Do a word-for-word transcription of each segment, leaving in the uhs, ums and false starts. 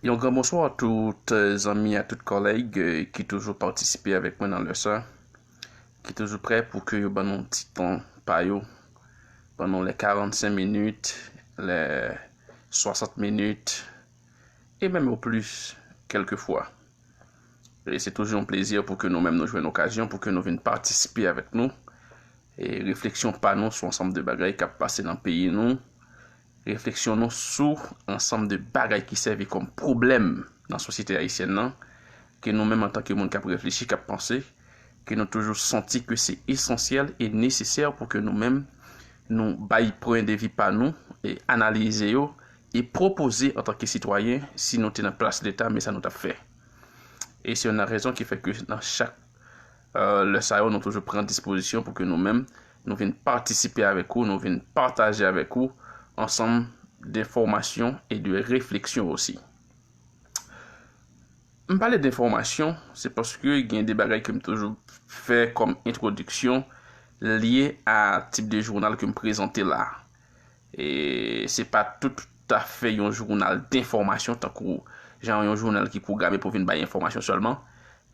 Yon gran bonswa a tout zanmi, a tout kòlèg ki toujou patisipe avèk mwen nan lè sa, ki toujou prè pou ke yo ban nou ti tan pa yo, ban nou lè karannsenk minit, lè swasant minit, e menm o plis kèlkefwa. E se toujou yon plezi pou ke nou menm nou jwenn okazyon pou ke nou vin patisipe avèk nou e refleksyon pa nou sou ansanm de bagay k ap pase nan peyi nou, refleksyon nou sou ansanm de bagay ki sèvi kòm pwoblèm nan sosyete ayisyèn nan, ke nou menm antanke moun k ap reflechi, k ap panse, ke nou toujou santi ke se esansyèl e nesesè pou ke nou menm nou bay pwen de vi pa nou e analize yo e pwopoze antanke sitwayen si nou te nan plas Leta, men sa nou t ap fè. E se youn nan rezon ki fè ke nan chak lè sa yo, nou toujou pran dispozisyon pou ke nou menm, nou vin patisipe avèk ou, nou vin pataje avèk ou ansanm de enfòmasyon e de refleksyon osi. M pale de enfòmasyon, se paske gen de bagay ke m toujou fè kòm entwodiksyon lye a tip de jounal ke m prezante la. E se pa toutafè yon jounal de enfòmasyon, tankou jan yon jounal ki pwograme pou vin bay enfòmasyon sèlman.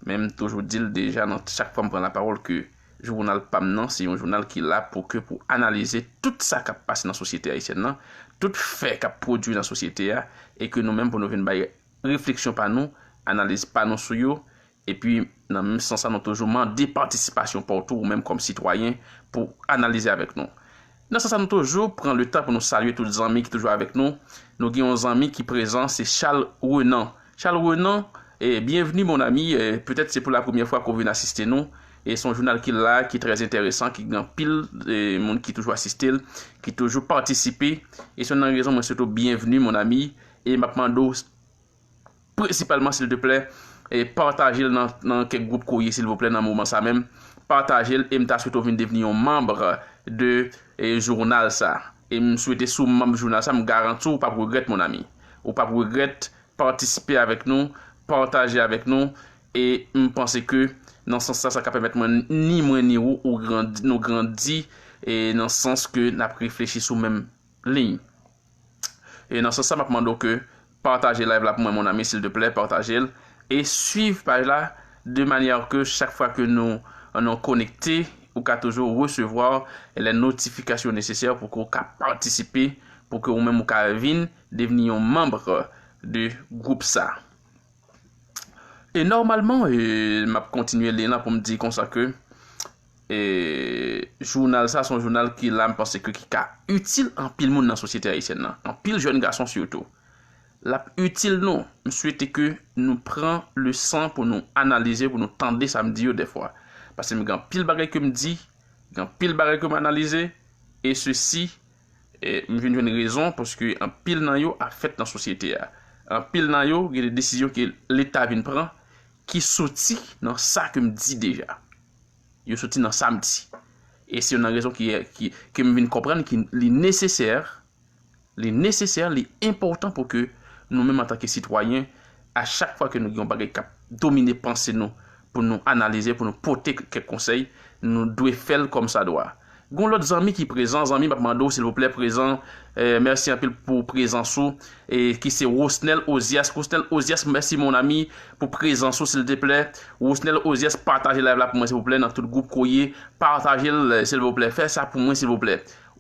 Men m toujou di l deja, nan chak fwa m pran lapawòl, ke jounal pa m nan se yon jounal ki la pou ke pou analize tout sa k ap pase nan sosyete ayisyèn nan, tout fè k ap pwodui nan sosyete a, e ke nou menm pou nou vin bay refleksyon pa nou, analiz pa nou sou yo, epi nan menm sans sa nou toujou mande patisipasyon pa w tou, ou menm kòm sitwayen, pou analize avèk nou. Nan sans sa nou toujou pran le tan pou nou salye tout zanmi ki toujou avèk nou. Nou gen yon zanmi ki prezan, se Charles Renan. Charles Renan, e byenvni mon ami, e petèt se pou la premyè fwa ke w vin asiste nou. E se yon jounal ki la, ki trè enteresan, ki gen anpil e, moun ki toujou asiste l, ki toujou patisipe. E se youn nan rezon mwen swete w byenvni mon ami. E m ap mande w prensipalman silteplè, e pataje l nan, nan kèk gwoup kourye silvouplè nan moman sa menm. Pataje l e m ta swete w vin devni yon manm de e, jounal sa. E m swete si w manm jounal sa, m garanti w, ou p ap regrèt mon ami. Ou p ap regrèt, patisipe avèk nou, pataje avèk nou, e m panse ke nan sans sa, sa ka pèmèt mwen, ni mwen ni ou, ou grandi, nou grandi, e nan sans ke n ap reflechi sou menm liy. E nan sans sa, m ap mande w ke pataje live la pou mwen, mon ami, silteplè, pataje l. E swiv paj la de manyè ke chak fwa ke nou, nou konekte, ou ka toujou resevwa les notifications nécessaires pou ke w ka patisipe, pou ke ou menm ou ka vin devni yon manm de gwoup sa. E nòmalman, e, m ap kontinye li la pou m di konsa ke e, jounal sa se yon jounal ki la, m panse ke ki ka itil anpil moun nan sosyete ayisyèn nan, anpil jèn gason sitou. L ap itil nou. M swete ke nou pran le san pou nou analize, pou nou tande sa m di yo dèfwa. Paske m gen anpil bagay ke m di, gen anpil bagay ke m analize, e sesi, e, m vin jwenn rezon, paske anpil nan yo ap fèt nan sosyete a. Anpil nan yo, gen de desizyon ke Leta vin pran, ki soti nan sa ke m di deja. Yo soti nan sa m di. E se youn nan rezon ki, ki, ke m vin konprann ki li nesesè, li nesesè, li enpòtan pou ke nou menm antanke sitwayen, a chak fwa ke nou gen yon bagay k ap domine panse nou, pou nou analize, pou nou pote kèk konsèy, nou dwe fè l kòmsadwa. Gon lòt zanmi ki prezan, zanmi, m ap mande w, silvouplè, prezan, e, mèsi anpil pou prezans ou, e, ki se Rosnel Ozias. Rosnel Ozias, mèsi, mon ami, pou prezans ou, silteplè. Rosnel Ozias, pataje live la pou mwen, silvouplè, nan tout gwoup kourye. Pataje l, silvouplè. Fè sa pou mwen, silvouplè.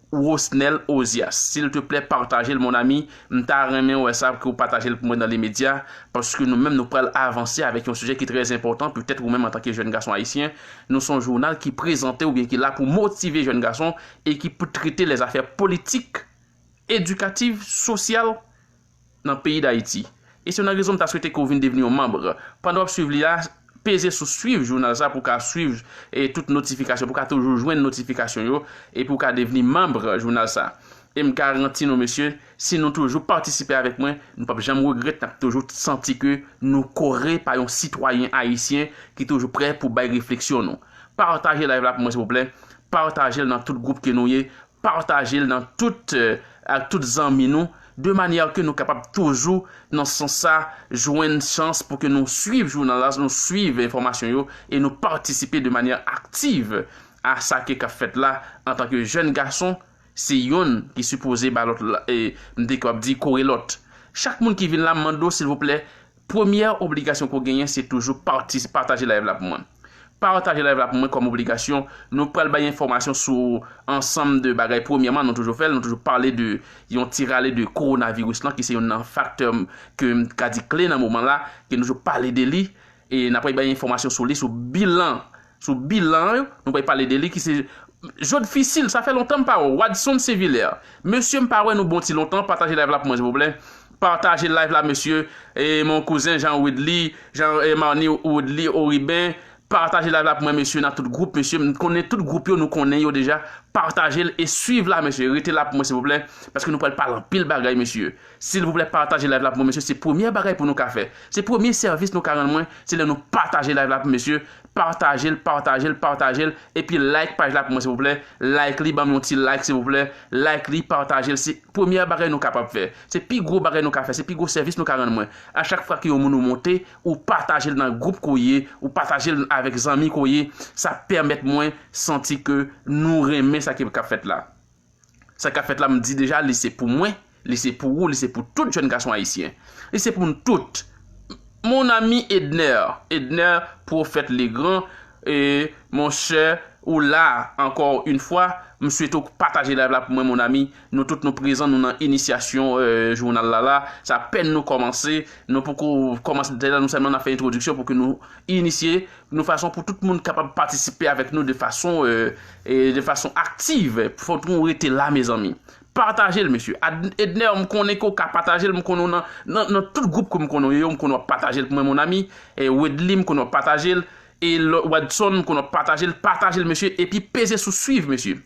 Rosnel Ozias, silteplè, pataje l, mon ami. M ta renmen wè sa, ke w pataje l pou mwen nan limedya, paske nou menm, nou pral avanse avèk yon sijè ki trè enpòtan, petèt ou menm, antanke jèn gason ayisyen, nou se yon jounal ki prezante oubyen ki la pou motive jèn gason e ki pou trete lèzafè politik, edikatif, sosyal nan peyi Dayiti. E se youn nan rezon m ta swete ke w vin devni yon manm. Pandan w ap swiv li a, peze sou swiv jounal sa pou w ka swiv e tout notifikasyon, pou w ka toujou jwenn notifikasyon yo, e pou w ka devni manm jounal sa. E m garanti nou, mesye, si nou toujou patisipe avèk mwen, nou p ap janm regrèt, n ap toujou santi ke nou kore pa yon sitwayen ayisyen ki toujou prè pou bay refleksyon nou. Pataje live la pou mwen, silvouplè. Pataje l nan tout gwoup ke nou ye. Pataje l nan tout, e, ak tout zanmi nou, de manyè ke nou kapab toujou, nan sans sa, jwenn chans pou ke nou swiv jounal la, nou swiv enfòmasyon yo, e nou patisipe de manyè aktiv a sa ke k ap fèt la, antanke jèn gason, se youn ki sipoze ba lòt la, e, m te kapab di kore lòt. Chak moun ki vin la, m mande w, silvouplè, premyè obligasyon ke w genyen, se toujou pati-, pataje live la pou mwen. Pataje live la pou mwen kòm obligasyon. Nou pral bay enfòmasyon sou ansanm de bagay. Premyèman, nou toujou fè l, nou toujou pale de yon ti rale de kowonaviris lan, ki se youn nan faktè ke m ka di kle nan moman la, ke nou toujou pale de li. E n ap bay enfòmasyon sou li, sou bilan, sou bilan yo, nou pral pale de li, ki se Jod Fisil, sa fè lontan m pa wè w. Wadson Sevilè. Mesye, m pa wè nou bon ti lontan, pataje live la pou mwen, silvouplè. Pataje live la, mesye. E mon kouzen Jean Woodly, Jean, e Marny Woodly Oriben, pataje live la pou mwen, mesye, nan tout gwoup, mesye. M konnen tout gwoup yo, nou konnen yo deja. Pataje l e swiv la, mesye. Rete la pou mwen, silvouplè, paske nou pral pale anpil bagay, mesye. Silvouplè, pataje live la pou mwen, mesye. Se premyè bagay pou nou ka fè. Se premye sèvis nou ka rann mwen, se lè nou pataje live la pou mesye. Pataje l, pataje l, pataje l. Epi like paj la pou mwen, silvouplè. Like li, ban m yon ti like, silvouplè. Like li, pataje l. Se premyè bagay nou kapab fè. Se pi gwo bagay nou ka fè. Se pi gwo sèvis nou ka rann mwen. A chak fwa ke yon moun ou monte, ou pataje l nan gwoup ke w ye, ou pataje l avèk zanmi ke w ye, sa pèmèt mwen santi ke nou renmen sa ki ap fèt la. Sa k ap fèt la, m di deja, li se pou mwen, li se pou ou, li se pou tout jèn gason ayisyen. Li se pou nou tout. Mon ami Edner, Edner Pwofèt Legrand, e monchè, ou la, ankò yon fwa, m swete w pataje live la pou mwen, mon ami. Nou tout nou prezan, nou nan inisyasyon, e, jounal la la. Sa apèn nou kòmanse, nou poko kòmanse detay la, nou sèlman n ap fè entwodiksyon pou ke nou inisye nou fason pou tout moun kapab patisipe avèk nou de fason, e, e, de fason aktiv. Fòk nou rete la, mezanmi. Pataje l, mesye. Ad-, Edner, m konnen ke w ka pataje l, m konnen w nan, nan, nan tout gwoup ke m konnen w ye yo, m konnen w ap pataje l pou mwen, mon ami. E, Wedly, m konnen w ap pataje l. E, Lo-, Wadson, m konnen w ap pataje l. Pataje l, mesye. Epi peze sou swiv, mesye.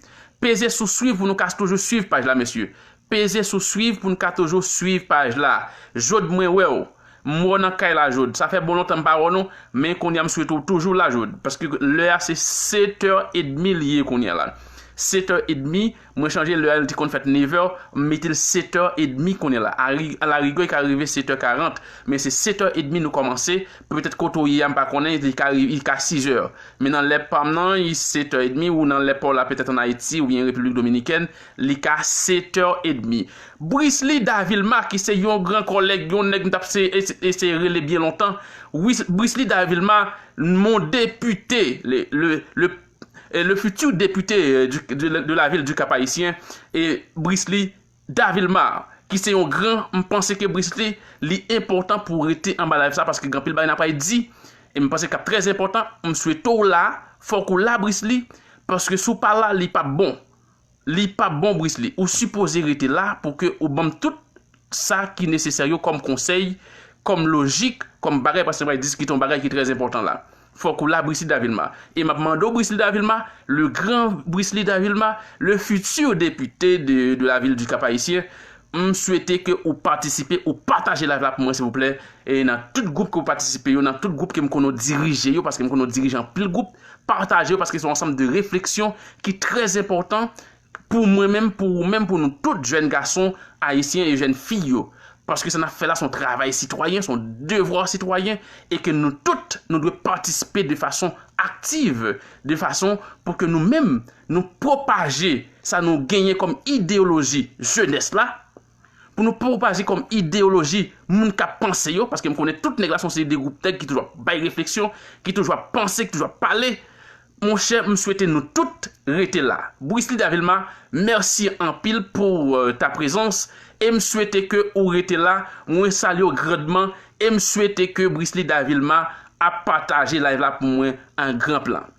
Peze sou swiv pou nou ka toujou swiv paj la, mesye. Peze sou swiv pou n ka toujou swiv paj la. Jod, mwen wè w. M wè w nan kay la, Jod. Sa fè bon lontan m pa wè w non, men kounye a m swete w toujou la, Jod. Paske lè a se sèt è edmi li ye kounye a la. Sèt è edmi, mwen chanje lè a, li te konn fèt nèf è, m mete l sèt è edmi kounye a la. A ri-, a la rigè, li ka rive sèt è karant, men se sèt è edmi nou kòmanse. Petèt kote w ye a, m pa konnen, li ka ri-, li ka sis è. Men nan lè pa m nan, li sèt è edmi, ou nan lè pa w la, petèt ann Ayiti, oubyen Repiblik Dominikèn, li ka sèt è edmi. Brisly Davilma, ki se yon gran kòlèg, yon nèg m t ap se-, ese-, eseye rele byen lontan. Wis-, Brisly Davilma, mon député, le, le, le, eh, le futur député, eh, du, de, la- de la ville du Cap-Haïtien, e Brisly Davilma, ki se yon gran, m panse ke Brisly, li enpòtan pou w rete anba live sa, paske gen anpil bagay n ap pral di, e m panse k ap trè enpòtan, m swete w la, fòk ou la, Brisly, paske si w pa la, li p ap bon. Li p ap bon, Brisly. Ou sipoze rete la pou ke ou ban m tout sa ki nesesè yo kòm konsèy, kòm lojik, kòm bagay, paske m pral diskite yon bagay ki trè enpòtan la. Fòk ou la, Brisly Davilma. E m ap mande w, Brisly Davilma, le grand Brisly Davilma, le futur député de, de la ville du Cap-Haïtien, m swete ke ou patisipe, ou pataje live la pou mwen, silvouplè. E nan tout gwoup ke w patisipe yo, nan tout gwoup ke m konnen w dirije yo, paske m konnen w dirije anpil gwoup, pataje yo, paske se yon ansanm de refleksyon ki trè enpòtan pou mwen menm, pou ou menm, pou nou tout jèn gason ayisyen e jèn fi yo. Paske sa n ap fè la, se yon travay sitwayen, se yon devwa sitwayen, e ke nou tout, nou dwe patisipe de fason aktiv, de fason pou ke nou menm, nou pwopaje sa nou genyen kòm ideyoloji jenès la, pou nou pwopaje kòm ideyoloji moun k ap panse yo, paske m konnen tout nèg la se yon seri de gwoup nèg ki toujou ap bay refleksyon, ki toujou ap panse, ki toujou ap pale. Monchè, m swete nou tout rete la. Brisly Davilma, mèsi anpil pou, euh, ta prezans, e m swete ke ou rete la. Mwen salye w grandman, e m swete ke Brisly Davilma ap pataje live la pou mwen an gran plan.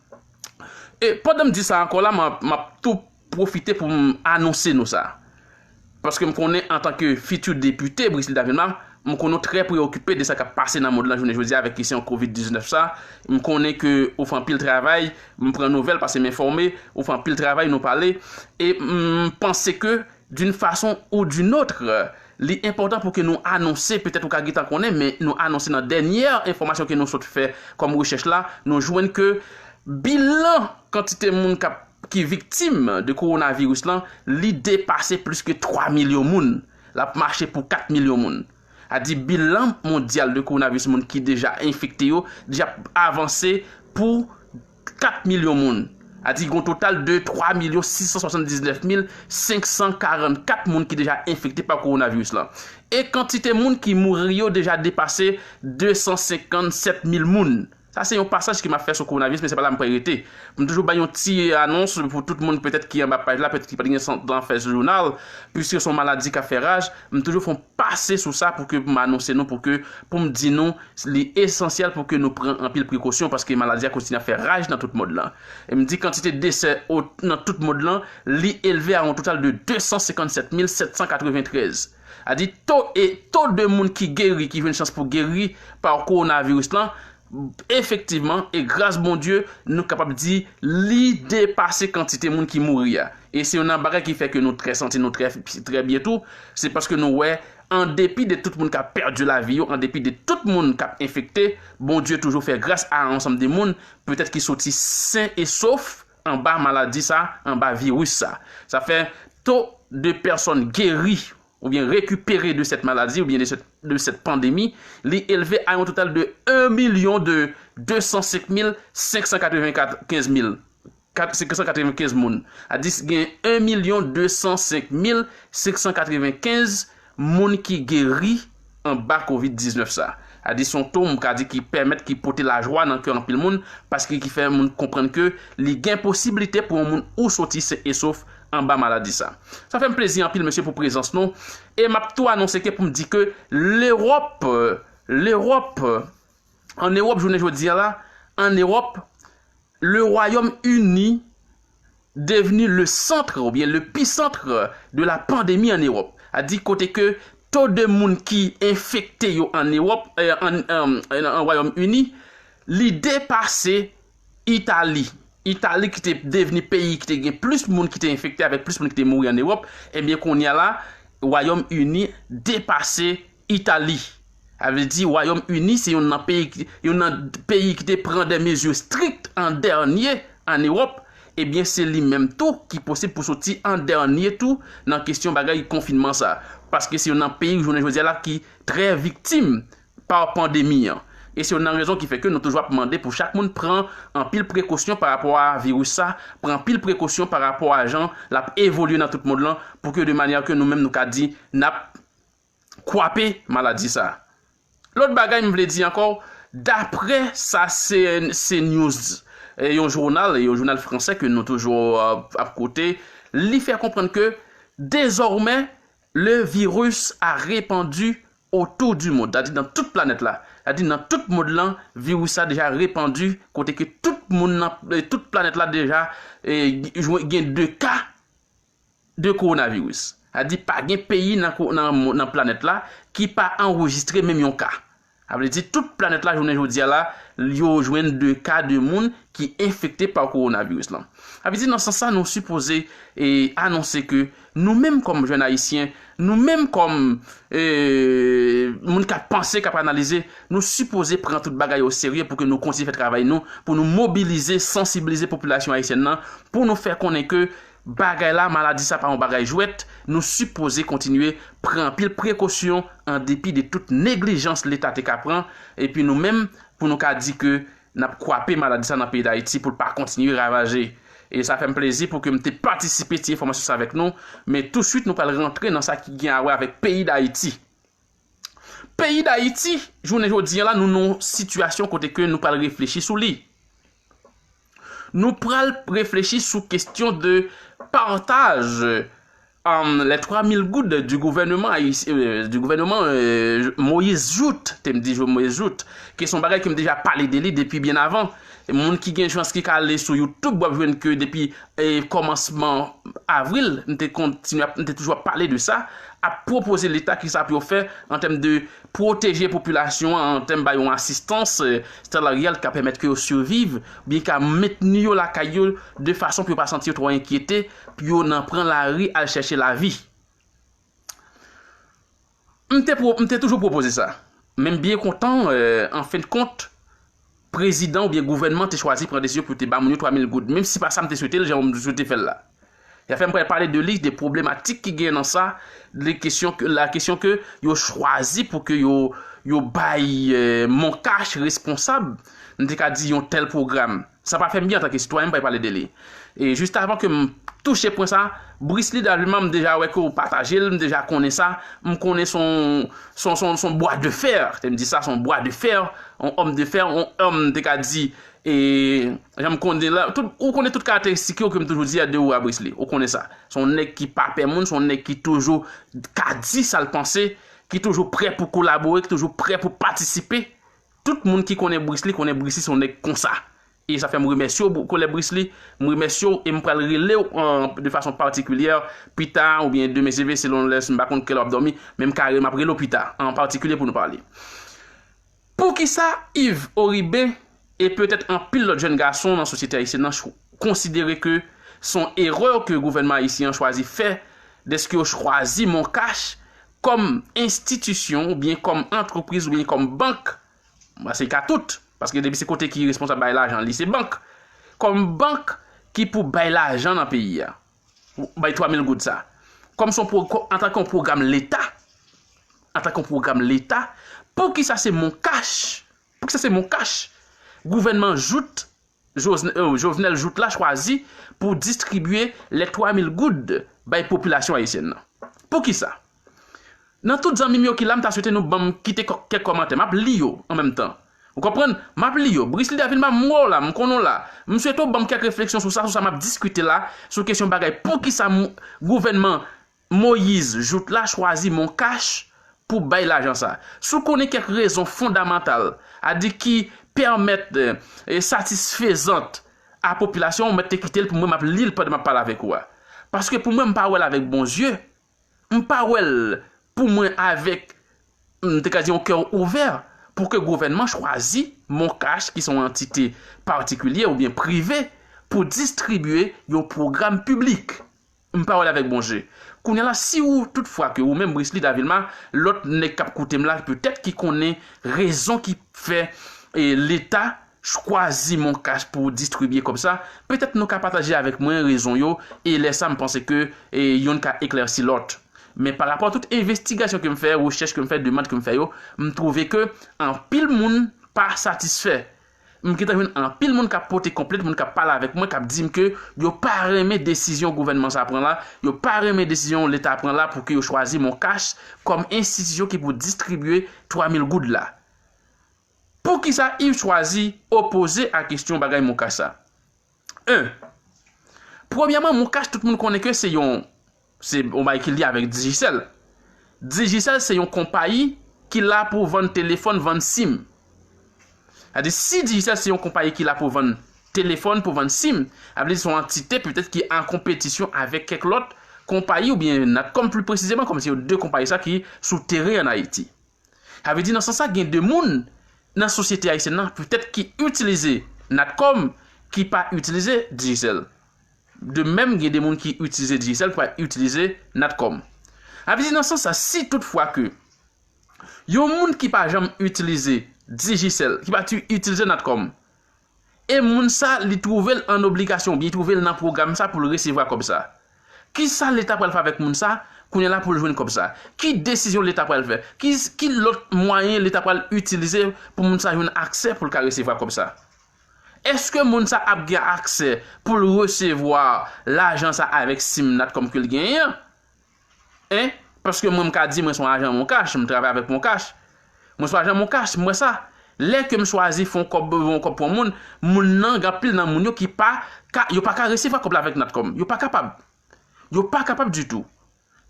E pandan m di sa ankò la, m ap, m ap tou pwofite pou m anonse nou sa. Paske m konnen antanke fiti depite Brisly Davilma, m konnen w trè preokipe de sa k ap pase nan mond lan jounen jodi a avèk kesyon kovid diznèf sa. M konnen ke ou fè anpil travay, m pran nouvèl, pase m enfòme, ou fè anpil travay, nou pale. E m panse ke d'une façon ou d'une autre, li enpòtan pou ke nou anonse, petèt ou ka gentan konnen, men nou anonse nan dènyè enfòmasyon ke nou sot fè kòm rechèch la, nou jwenn ke bilan kantite moun k ap, ki viktim de kowonaviris lan, li depase plis ke twa milyon moun. L ap mache pou kat milyon moun. A di bilan mondyal de kowonaviris moun ki deja enfekte yo, deja avanse pou kat milyon moun. A di gen yon total de twa milyon sis san swasanndiznèf mil senk san karannkat moun ki deja enfekte pa kowonaviris lan. E kantite moun ki mouri yo deja depase de san senkannsèt mil moun. Sa se yon pasaj ke m ap fè sou kowonaviris, men se pa la m pral rete. M toujou bay yon ti anons pou tout moun petèt ki anba paj la, petèt ki pa t gen san tan fè jounal, piske se yon maladi k ap fè raj, m toujou fè yon pase sou sa pou ke m anonse nou, pou ke, pou m di nou, li esansyèl pou ke nou pran anpil prekosyon, paske maladi a kontinye ap fè raj nan tout mond lan. E m di kantite desè o-, nan tout mond lan, li elve a yon total de de san senkannsèt mil sèt san katreventrèz. A di to, e to de moun ki geri, ki jwenn chans pou geri pa kowonaviris lan, efektivman, e gras Bondye, nou kapab di li depase kantite moun ki mouri a. E se youn nan bagay ki fè ke nou trè santi nou trè, trè byen tou, se paske nou wè, an depi de tout moun k ap pèdi lavi yo, an depi de tout moun k ap enfekte, Bondye toujou fè gras a ansanm de moun, petèt ki soti sen e sof anba maladi sa, anba viris sa. Sa fè to de pèsòn geri oubyen rekipere de cette maladie, oubyen de cette, de cette pandémie, li elve a yon total de un million de deux cent cinq mille cinq cent quatre-vingt-quinze mille, kat-, senk san katrevenkenz moun. A di gen un million deux cent cinq mille cinq cent quatre-vingt-quinze moun ki geri anba kovid diznèf sa. A di se yon to, m ka di, ki pèmèt, ki pote lajwa nan kè anpil moun, paske ki fè moun konprann ke li gen posiblite pou yon moun ou soti sen e sof anba maladi sa. Sa fè m plezi anpil, mesye, pou prezans nou. E m ap tou anonse ke pou m di ke Lewòp, Lewòp, an Ewòp, jounen jodi a la, an Ewòp, le Royaume-Uni devenu le centre oubyen le pisantre de la pandémie en Europe. A di kote ke to de moun ki enfekte yo an Ewòp, eh, an, an, an Wayòm Ini, li depase Itali. Itali ki te devni peyi ki te gen plis moun ki te enfekte avèk plis moun ki te mouri an Ewòp, ebyen kounye a la, Wayòm Ini depase Itali. Sa vle di Wayòm Ini se youn nan peyi ki, youn nan peyi ki te pran de mezi strik an dènye an Ewòp, ebyen se li menm tou ki posib pou soti an dènye tou nan kesyon bagay konfinman sa. Paske se youn nan peyi jounen jodi a la ki trè viktim pa pandemi an. E se youn nan rezon ki fè ke nou toujou ap mande pou chak moun pran anpil prekosyon pa rapò a viris sa, pran anpil prekosyon pa rapò a jan l ap evolye nan tout mond lan, pou ke de manyè ke nou menm nou ka di n ap kwape maladi sa. Lòt bagay m vle di ankò, daprè sa C N, CNews, eh, yon jounal, yon jounal fransè ke nou toujou, eh, ap koute, li fè konprann ke dezòmè le virus a répandu autour du monde, sa di nan tout planèt la. Sa di nan tout mond lan, viris sa deja repandi, kote ke tout moun nan, eh, tout planèt la deja, eh, jwenn, gen de ka de kowonaviris. Sa di pa gen peyi nan ko-, nan mo-, nan planèt la ki pa anrejistre menm yon ka. Sa vle di tout planèt la jounen jodi a la, yo jwenn de ka de moun ki enfekte pa kowonaviris lan. Sa vle di nan sans sa nou sipoze, eh, anonse ke nou menm kòm jèn ayisyen, nou menm kòm, eh, moun k ap panse, k ap analize, nou sipoze pran tout bagay o serye pou ke nou kontinye fè travay nou, pou nou mobilize, sansibilize popilasyon ayisyèn nan, pou nou fè konnen ke bagay la, maladi sa pa yon bagay jwèt, nou sipoze kontinye pran anpil prekosyon an depi de tout neglijans Leta te ka pran, epi nou menm, pou nou ka di ke n ap kwape maladi sa nan peyi Dayiti pou l pa kontinye ravaje. E sa fè m plezi pou ke m te patisipe ti enfòmasyon sa avèk nou, men touswit nou pral rantre nan sa ki gen a wè avèk peyi Dayiti. Peyi Dayiti, jounen jodi a la, nou nan yon sitiyasyon kote ke nou pral reflechi sou li. Nou pral reflechi sou kesyon de partaj, um, les trois mille goud du gouvernement ayis-, euh, du gouvernement, euh, Moïse Jouthe, te m di Moïse Jouthe, ke se yon bagay ke m deja pale de li depi byen avan. Moun ki gen chans ki ka ale sou YouTube, w ap jwenn ke depi, eh, kòmansman avril, m te kontinye ap, m te toujou ap pale de sa, ap pwopoze Leta kisa pou yo fè an tèm de pwoteje popilasyon an, an tèm ba yo asistans, eh, salaryal ki ka pèmèt ke yo siviv, oubyen ka mentni yo lakay yo de fason pou yo pa santi yo twò enkyete, pou yo nan pran lari al chèche lavi. M te pwo-, m te toujou pwopoze sa. Men m byen kontan, eh, an fen de kont, prezidan oubyen gouvènman te chwazi pran desizyon pou te ba moun yo twa mil goud, menm si pa sa m te swete l, jan m swete fè l la. Sa fè m pral pale de li, de pwoblematik ki gen nan sa, de kesyon ke, la kesyon ke yo chwazi pou ke yo, yo bay, eh, Moncash responsab m te ka di yon tèl pwogram. Sa pa fè m byen antanke sitwayen, m pa pale de li. E jis avan ke m touche pwen sa, Brisly Davilma, m deja wè ke w pataje l, m deja konnen sa, m konnen se yon, se yon, se yon, se yon bwa de fè, te m di sa, se yon bwa de fè, yon òm de fè, yon òm, m te ka di, e, jan m konnen la, tout, ou konnen tout karakteristik yo ke m toujou di a de ou a Brisly, ou konnen sa. Se yon nèg ki pa pè moun, se yon nèg ki toujou ka di sa l panse, ki toujou prè pou kolabore, ki toujou prè pou patisipe. Tout moun ki konnen Brisly, konnen Brisly se yon nèg konsa. E sa fè m remèsye w, kolèg Brisly, m remèsye w e m pral rele w, an, de fason patikilyè pita oubyen demen si Dye vle, selon lè, m pa konn kilè w ap dòmi, men m ka rele, m ap rele w pita, an patikilye pou nou pale. Poukisa Yves Oribe e petèt anpil lòt jèn gason nan sosyete ayisyèn nan ch-, konsidere ke se yon erè ke gouvènman ayisyen an chwazi fè, dèske yo chwazi Moncash kòm enstitisyon oubyen kòm antrepriz oubyen kòm bank, paske ka tout, paske depi se kote ki responsab bay lajan, li se bank, kòm bank ki pou bay lajan nan peyi a, bay twa mil goud sa, kòm se yon pwo-, antanke yon pwogram leta, antanke yon pwogram leta, poukisa se Moncash, poukisa se Moncash gouvènman jout, Josn-, euh, Jovenel jout la chwazi pou distribye lè twa mil goud bay popilasyon ayisyèn nan? Poukisa? Nan tout zanmi m yo ki la, m ta swete nou ban m kite kò-, kèk kòmantè. M ap li yo an menm tan. Ou konprann? M ap li yo. Brisly Davilma, m wè w la, m konnen w la. M swete w ban m kèk refleksyon sou sa, sou sa m ap diskite la, sou kesyon bagay poukisa m-, gouvènman Moïse jout la chwazi Moncash pou bay lajan sa. Si w konnen kèk rezon fondamantal, a di ki pèmèt, e, satisfezant a popilasyon, ou mèt te kite l pou mwen, m ap li l pandan m ap pale avèk ou a. Paske pou mwen, m pa wè l avèk bon zye. M pa wè l pou mwen avèk, m te ka di, yon kè ouvè pou ke gouvènman chwazi Moncash, ki se yon antite patikilye oubyen prive, pou distribye yon pwogram piblik. M pa wè l avèk bon je. Kounye a la, si ou, tout fwa ke ou menm, Brisly Davilma, lòt nèg k ap koute m la, petèt ki konnen rezon ki fè, e, Leta chwazi Moncash pou distribye kòb sa, petèt nou ka pataje avèk mwen rezon yo, e lè sa, m panse ke, e, youn ka eklèsi lòt. Men parapò tout envestigasyon ke m fè, rechèch ke m fè, demann ke m fè yo, m twouve ke anpil moun pa satisfè. M gentan jwenn anpil moun k ap pote konplent, moun k ap pale avèk mwen, k ap di m ke yo pa renmen desizyon gouvènman sa pran la, yo pa renmen desizyon Leta pran la pou ke yo chwazi Moncash kòm enstitisyon ki pou distribye twa mil goud la. Poukisa Yves chwazi opoze a kesyon bagay Moncash sa? En, premyèman, Moncash, tout moun konnen ke se yon, se yon bagay ki lye avèk Digicel. Digicel se yon konpayi ki la pou vann telefòn, vann sim. Sa di, si Digicel se yon konpayi ki la pou vann telefòn, pou vann sim, sa vle di se yon antite petèt ki an konpetisyon avèk kèk lòt konpayi oubyen Natcom pli presizeman, kòm se yo de konpayi sa ki sou teren ann Ayiti. Sa vle di nan sans sa, gen de moun nan sosyete ayisyèn nan, petèt ki itilize Natcom, ki pa itilize Digicel. De menm, gen de moun ki itilize Digicel, ki pa itilize Natcom. Sa vle di nan sans sa, si toutfwa ke yon moun ki pa janm itilize Digicel, ki pa ti itilize Natcom, e moun sa, li twouve l an obligasyon, oubyen li twouve l nan pwogram sa pou l resevwa kòb sa. Kisa Leta pral fè avèk moun sa, kounye a la pou l jwenn kòb sa? Ki desizyon Leta pral fè? Ki, ki lòt mwayen Leta pral itilize pou moun sa jwenn aksè pou l ka resevwa kòb sa? Èske moun sa ap gen aksè pou l resevwa lajan sa avèk sim Natcom ke l genyen an? En? Paske mwen, m ka di mwen se yon ajan Moncash, m travay avèk Moncash. Mwen se yon ajan Moncash, m wè sa. Lè ke m chwazi fè yon kòb, yon kòb pou yon moun, moun nan, gen anpil nan moun yo ki pa ka, yo pa ka resevwa kòb la avèk Natcom. Yo pa kapab. Yo pa kapab ditou.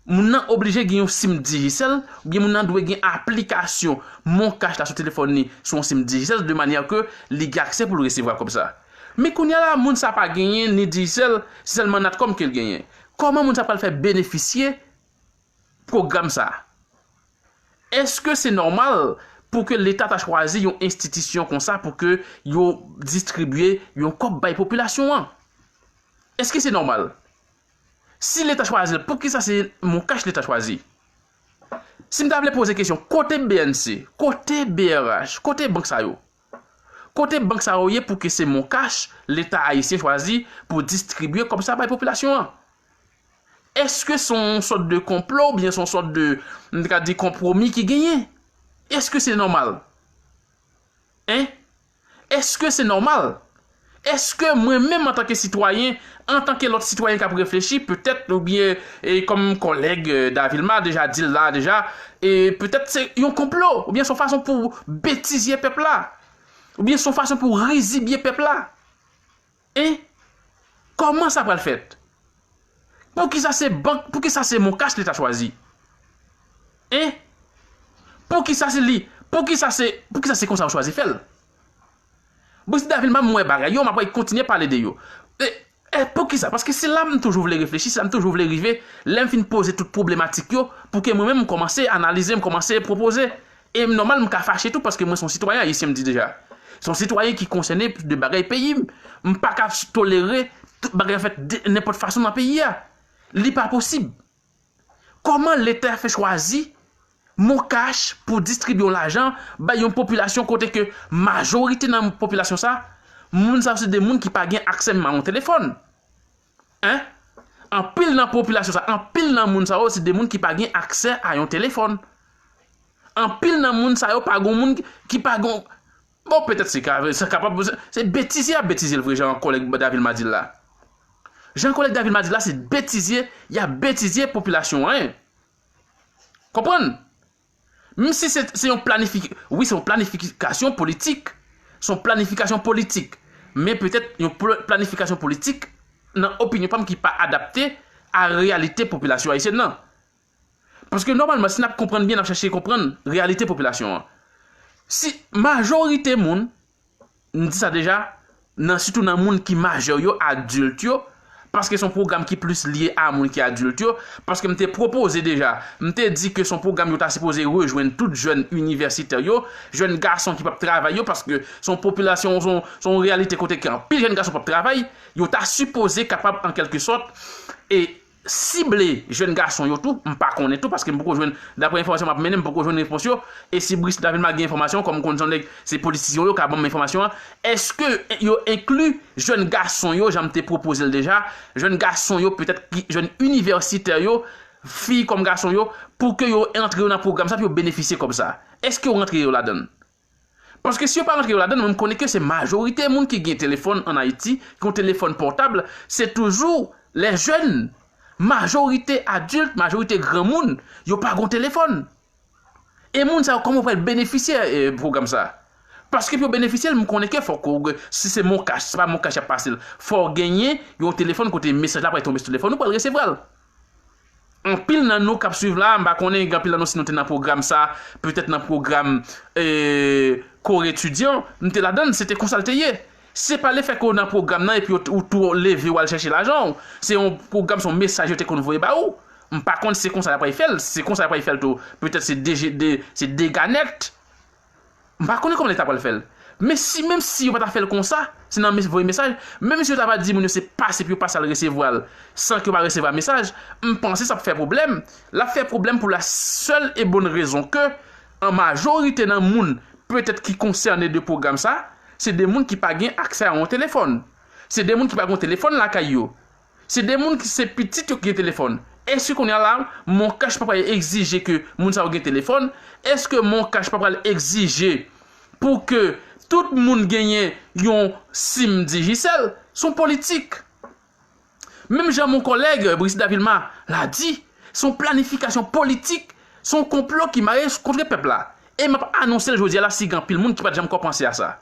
Moun nan oblije gen yon sim Digicel, oubyen moun nan dwe gen aplikasyon Moncash la sou telefòn li, sou yon sim Digicel, de manyè ke li gen aksè pou l resevwa kòb sa. Men kounye a la, moun sa pa genyen ni Digicel, se sèlman Natcom ke l genyen. Kòman moun sa pral fè benefisye pwogram sa? Èske se nòmal pou ke Leta ta chwazi yon enstitisyon konsa pou ke yo distribye yon kòb bay popilasyon an? Èske se nòmal? Si Leta chwazi l, poukisa se Moncash Leta chwazi? Si m ta vle poze kesyon, kote B N C, kote B R H, kote bank sa yo? Kote bank sa yo ye pou ke se Moncash Leta ayisyen chwazi pou distribye kòb sa bay popilasyon an? Èske se yon sòt de konplo oubyen se yon sòt de, m ta ka di, konpwomi ki genyen? Èske se nòmal? En? Èske se nòmal? Èske mwen menm antanke sitwayen, antanke lòt sitwayen k ap reflechi, petèt, oubyen e, kòm kòlèg e, Davilma deja di l la deja, e petèt se yon konplo, oubyen se yon fason pou betizye pèp la, oubyen se yon fason pou rizibye pèp la. Hein? Kòman sa pral fèt? Poukisa se bank, poukisa se Moncash li ta chwazi? Hein? Poukisa se li, poukisa se, poukisa se konsa yo chwazi fè l? Brice Davilma, m wè bagay yo, m ap kontinye pale de yo. E, e poukisa? Paske se la m toujou vle reflechi, se la m toujou vle rive, lè m fin poze tout pwoblematik yo, pou ke mwen menm m kòmanse analize, m kòmanse pwopoze. E m nòmal, m ka fache tou, paske mwen se yon sitwayen ayisyen, m di deja. Se yon sitwayen ki konsène de bagay peyi m. M pa ka tolere tout bagay fèt de nenpòt fason nan peyi a. Li pa posib. Kòman Leta fè chwazi Moncash pou distribye yon lajan bay yon popilasyon kote ke majorite nan popilasyon sa, moun sa se de moun ki pa gen aksè menm a yon telefòn? Hein? Anpil nan popilasyon sa, anpil nan moun sa yo se de moun ki pa gen aksè a yon telefòn. Anpil nan moun sa yo pa gon moun ki, ki pa gon, bon, petèt se ka, se kapab, se, se betizye y ap betizye l vre, jan kòlèg Davilma di l la. Jan kòlèg Davilma di l la, se betizye y ap betizye popilasyon an, hein. Konprann? Menm si se, se yon planifik-, wi, se yon planifikasyon politik. Se yon planifikasyon politik. Men petèt yon pl-, planifikasyon politik, nan opinyon pa m, ki pa adapte a reyalite popilasyon ayisyèn nan. Paske nòmalman, si n ap konprann byen, n ap chèche konprann reyalite popilasyon an. Si majorite moun, m di sa deja, nan, sitou nan moun ki majè yo, adilt yo, paske se yon pwogram ki plis lye a moun ki adilt yo, paske m te pwopoze deja, m te di ke se yon pwogram yo ta sipoze rejwenn tout jèn inivèsitè yo, jèn gason ki p ap travay yo, paske se yon popilasyon, se yon, se yon reyalite kote ke anpil jèn gason p ap travay, yo ta sipoze kapab, an kèlke sòt, e sible jèn gason yo tou, m pa konnen tou, paske m poko jwenn, daprè enfòmasyon m ap mennen, m poko jwenn repons yo, e si Brice Davilma gen enfòmasyon, kòm m konn se yon nèg, se politisyen yo ka ban m enfòmasyon an, èske yo enkli jèn gason yo, jan m te pwopoze l deja, jèn gason yo, petèt ki, jèn inivèsitè yo, fi kòm gason yo, pou ke yo rantre yo nan pwogram sa, pou yo benefisye kòb sa? Èske yo rantre yo ladan l? Paske si yo pa rantre yo ladan, mwen m konnen ke se majorite moun ki gen telefòn ann Ayiti, ki gen telefòn pòtab, se toujou lè jèn. Majorite adilt, majorite granmoun, yo pa gen telefòn. E moun sa yo, kòman yo pral benefisye e, pwogram sa? Paske pou yo benefisye l, m konnen ke fòk ou, si se Moncash, se pa Moncash y ap pase l, fò w genyen yon telefòn kote mesaj la pral tonbe sou telefòn ou, pral resevwa l. Anpil nan nou k ap swiv la, m pa konnen gen anpil nan nou si nou te nan pwogram sa, petèt nan pwogram e, Kore Etidyan, m te ladan l, se te konsa l te ye. Se pa lefètke w nan pwogram nan epi w, ou tou leve w al chèche lajan w. Se yon pwogram, se yon mesaj yo te konn voye ba ou. M pa konn si se konsa y ap pral fè l, si se konsa y ap pral fè l tou, petèt se deje-, de, se dega nèt. M pa konnen kòman Leta pral fè l. Men si, menm si yo pa ta fè l konsa, se nan mes-, voye mesaj, menm si yo ta va di moun yo se pase pou yo pase al resevwa l, san ke yo pa resevwa mesaj, m panse sa ap fè pwoblèm. L ap fè pwoblèm pou la sèl e bòn rezon ke, an majorite nan moun, petèt ki konsène de pwogram sa, se de moun ki pa gen aksè a yon telefòn. Se de moun ki pa gen yon telefòn lakay yo. Se de moun ki se pitit yo ki gen telefòn. Èske kounye a la, Moncash pa pral egzije ke moun sa yo gen telefòn? Èske Moncash pa pral egzije pou ke tout moun genyen yon sim Digicel? Se yon politik. Menm jan mon kòlèg Brice Davilma la di, se yon planifikasyon politik, se yon konplo ki mare kont pèp la. E m ap anonse l jodi a la, si gen anpil moun ki pa t janm ko panse a sa.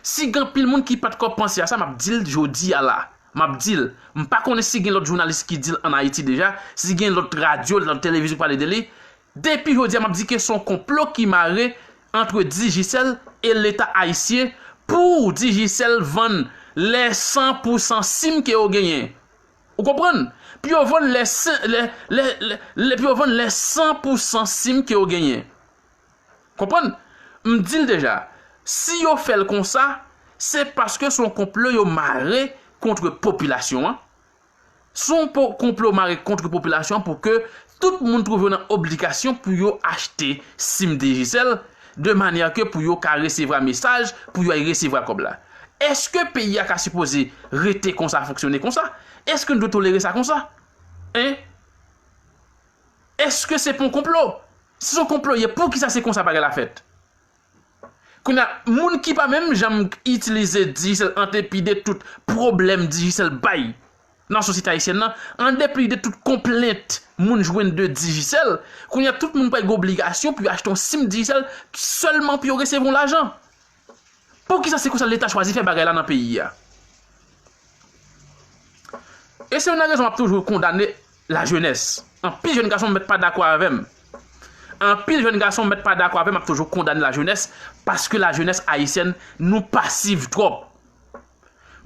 Si gen anpil moun ki pa t ko panse a sa, m ap di l jodi a la. M ap di l. M pa konnen si gen lòt jounalis ki di l ann Ayiti deja, si gen lòt radyo, lòt televizyon ki pale de li. Depi jodi a, m ap di ke se yon konplo ki mare ant Digicel e Leta ayisyen pou Digicel vann lè san pou san sim ke yo genyen. Ou konprann? Pou yo vann lè sen-, lè, lè, lè, lè, pou yo vann lè san pou san sim ke yo genyen. Konprann? M di l deja, si yo fè l konsa, se paske se yon konplo yo mare kont popilasyon an. Se yon po-, konplo mare kont popilasyon an pou ke tout moun twouve yo nan obligasyon pou yo achte sim Digicel, de manyè ke pou yo ka resevwa mesaj, pou yo al resevwa kòb la. Èske peyi a ka sipoze rete konsa, fonksyone konsa? Èske n dwe tolere sa konsa? Hein? Èske se pa yon konplo? Si se yon konplo ye, poukisa se konsa bagay la fèt? Kounye a, moun ki pa menm janm itilize Digicel an depi de tout pwoblèm Digicel bay nan sosyete ayisyèn nan, an depi de tout konplent moun jwenn de Digicel, kounye a tout moun pral gen obligasyon pou yo achte yon sim Digicel sèlman pou yo resevwa yon lajan. Poukisa se konsa Leta chwazi fè bagay la nan peyi a? E se youn nan rezon m ap toujou kondane lajenès. Anpil jèn gason mèt pa dakò avè m. Anpil jèn gason mèt pa dakò avè m, ap toujou kondane lajenès paske lajenès ayisyèn, nou pasiv twòp.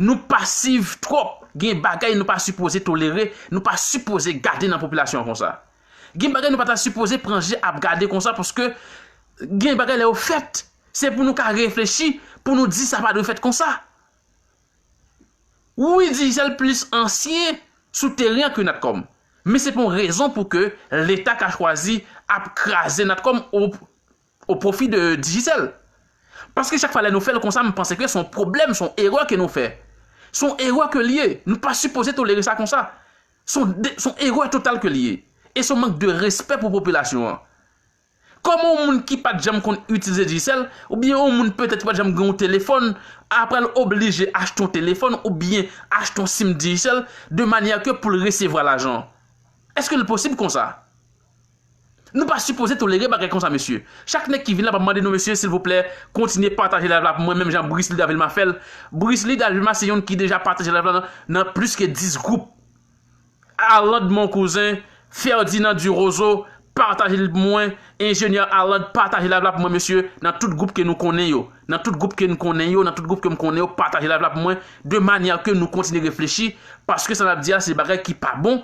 Nou pasiv twòp. Gen bagay nou pa sipoze tolere, nou pa sipoze gade nan popilasyon an konsa. Gen bagay nou pa ta sipoze pran je ap gade konsa paske gen bagay lè yo fèt, se pou nou ka reflechi, pou nou di sa pa dwe fèt konsa. Wi, Digicel plis ansyen sou teren an ke Natcom. Men se pa yon rezon pou ke Leta ka chwazi ap kraze Natcom o, o pwofi de Digicel. Paske chak fwa lè nou fè l konsa, m panse ke se yon pwoblèm, se yon erè ke nou fè. Se yon erè ke l ye. Nou pa sipoze tolere sa konsa. Se yon de, se yon erè total ke l ye. E se yon mank de respè pou popilasyon an. Kòman yon moun ki pa t janm konn itilize Digicel, oubyen yon moun petèt ki pa t janm gen yon telefòn, apre l oblije achte yon telefòn oubyen achte yon sim Digicel de manyè ke pou l resevwa lajan? Èske l posib konsa? Nou pa sipoze tolere bagay konsa, mesye. Chak nèg ki vin la p ap mande nou, mesye, silvouplè, kontinye pataje live la pou mwen, menm jan Brisly Davilma fè l. Brisly Davilma se youn ki deja pataje live la nan, nan plis ke dis gwoup. Arland Moncousin, Ferdinand Duroseau, pataje l pou mwen. Enjenyè Arland, pataje live la pou mwen, mesye, nan tout gwoup ke nou konnen yo. Nan tout gwoup ke nou konnen yo, nan tout gwoup ke m konnen yo, pataje live la pou mwen, de manyè ke nou kontinye reflechi, paske sa n ap di a, se bagay ki pa bon,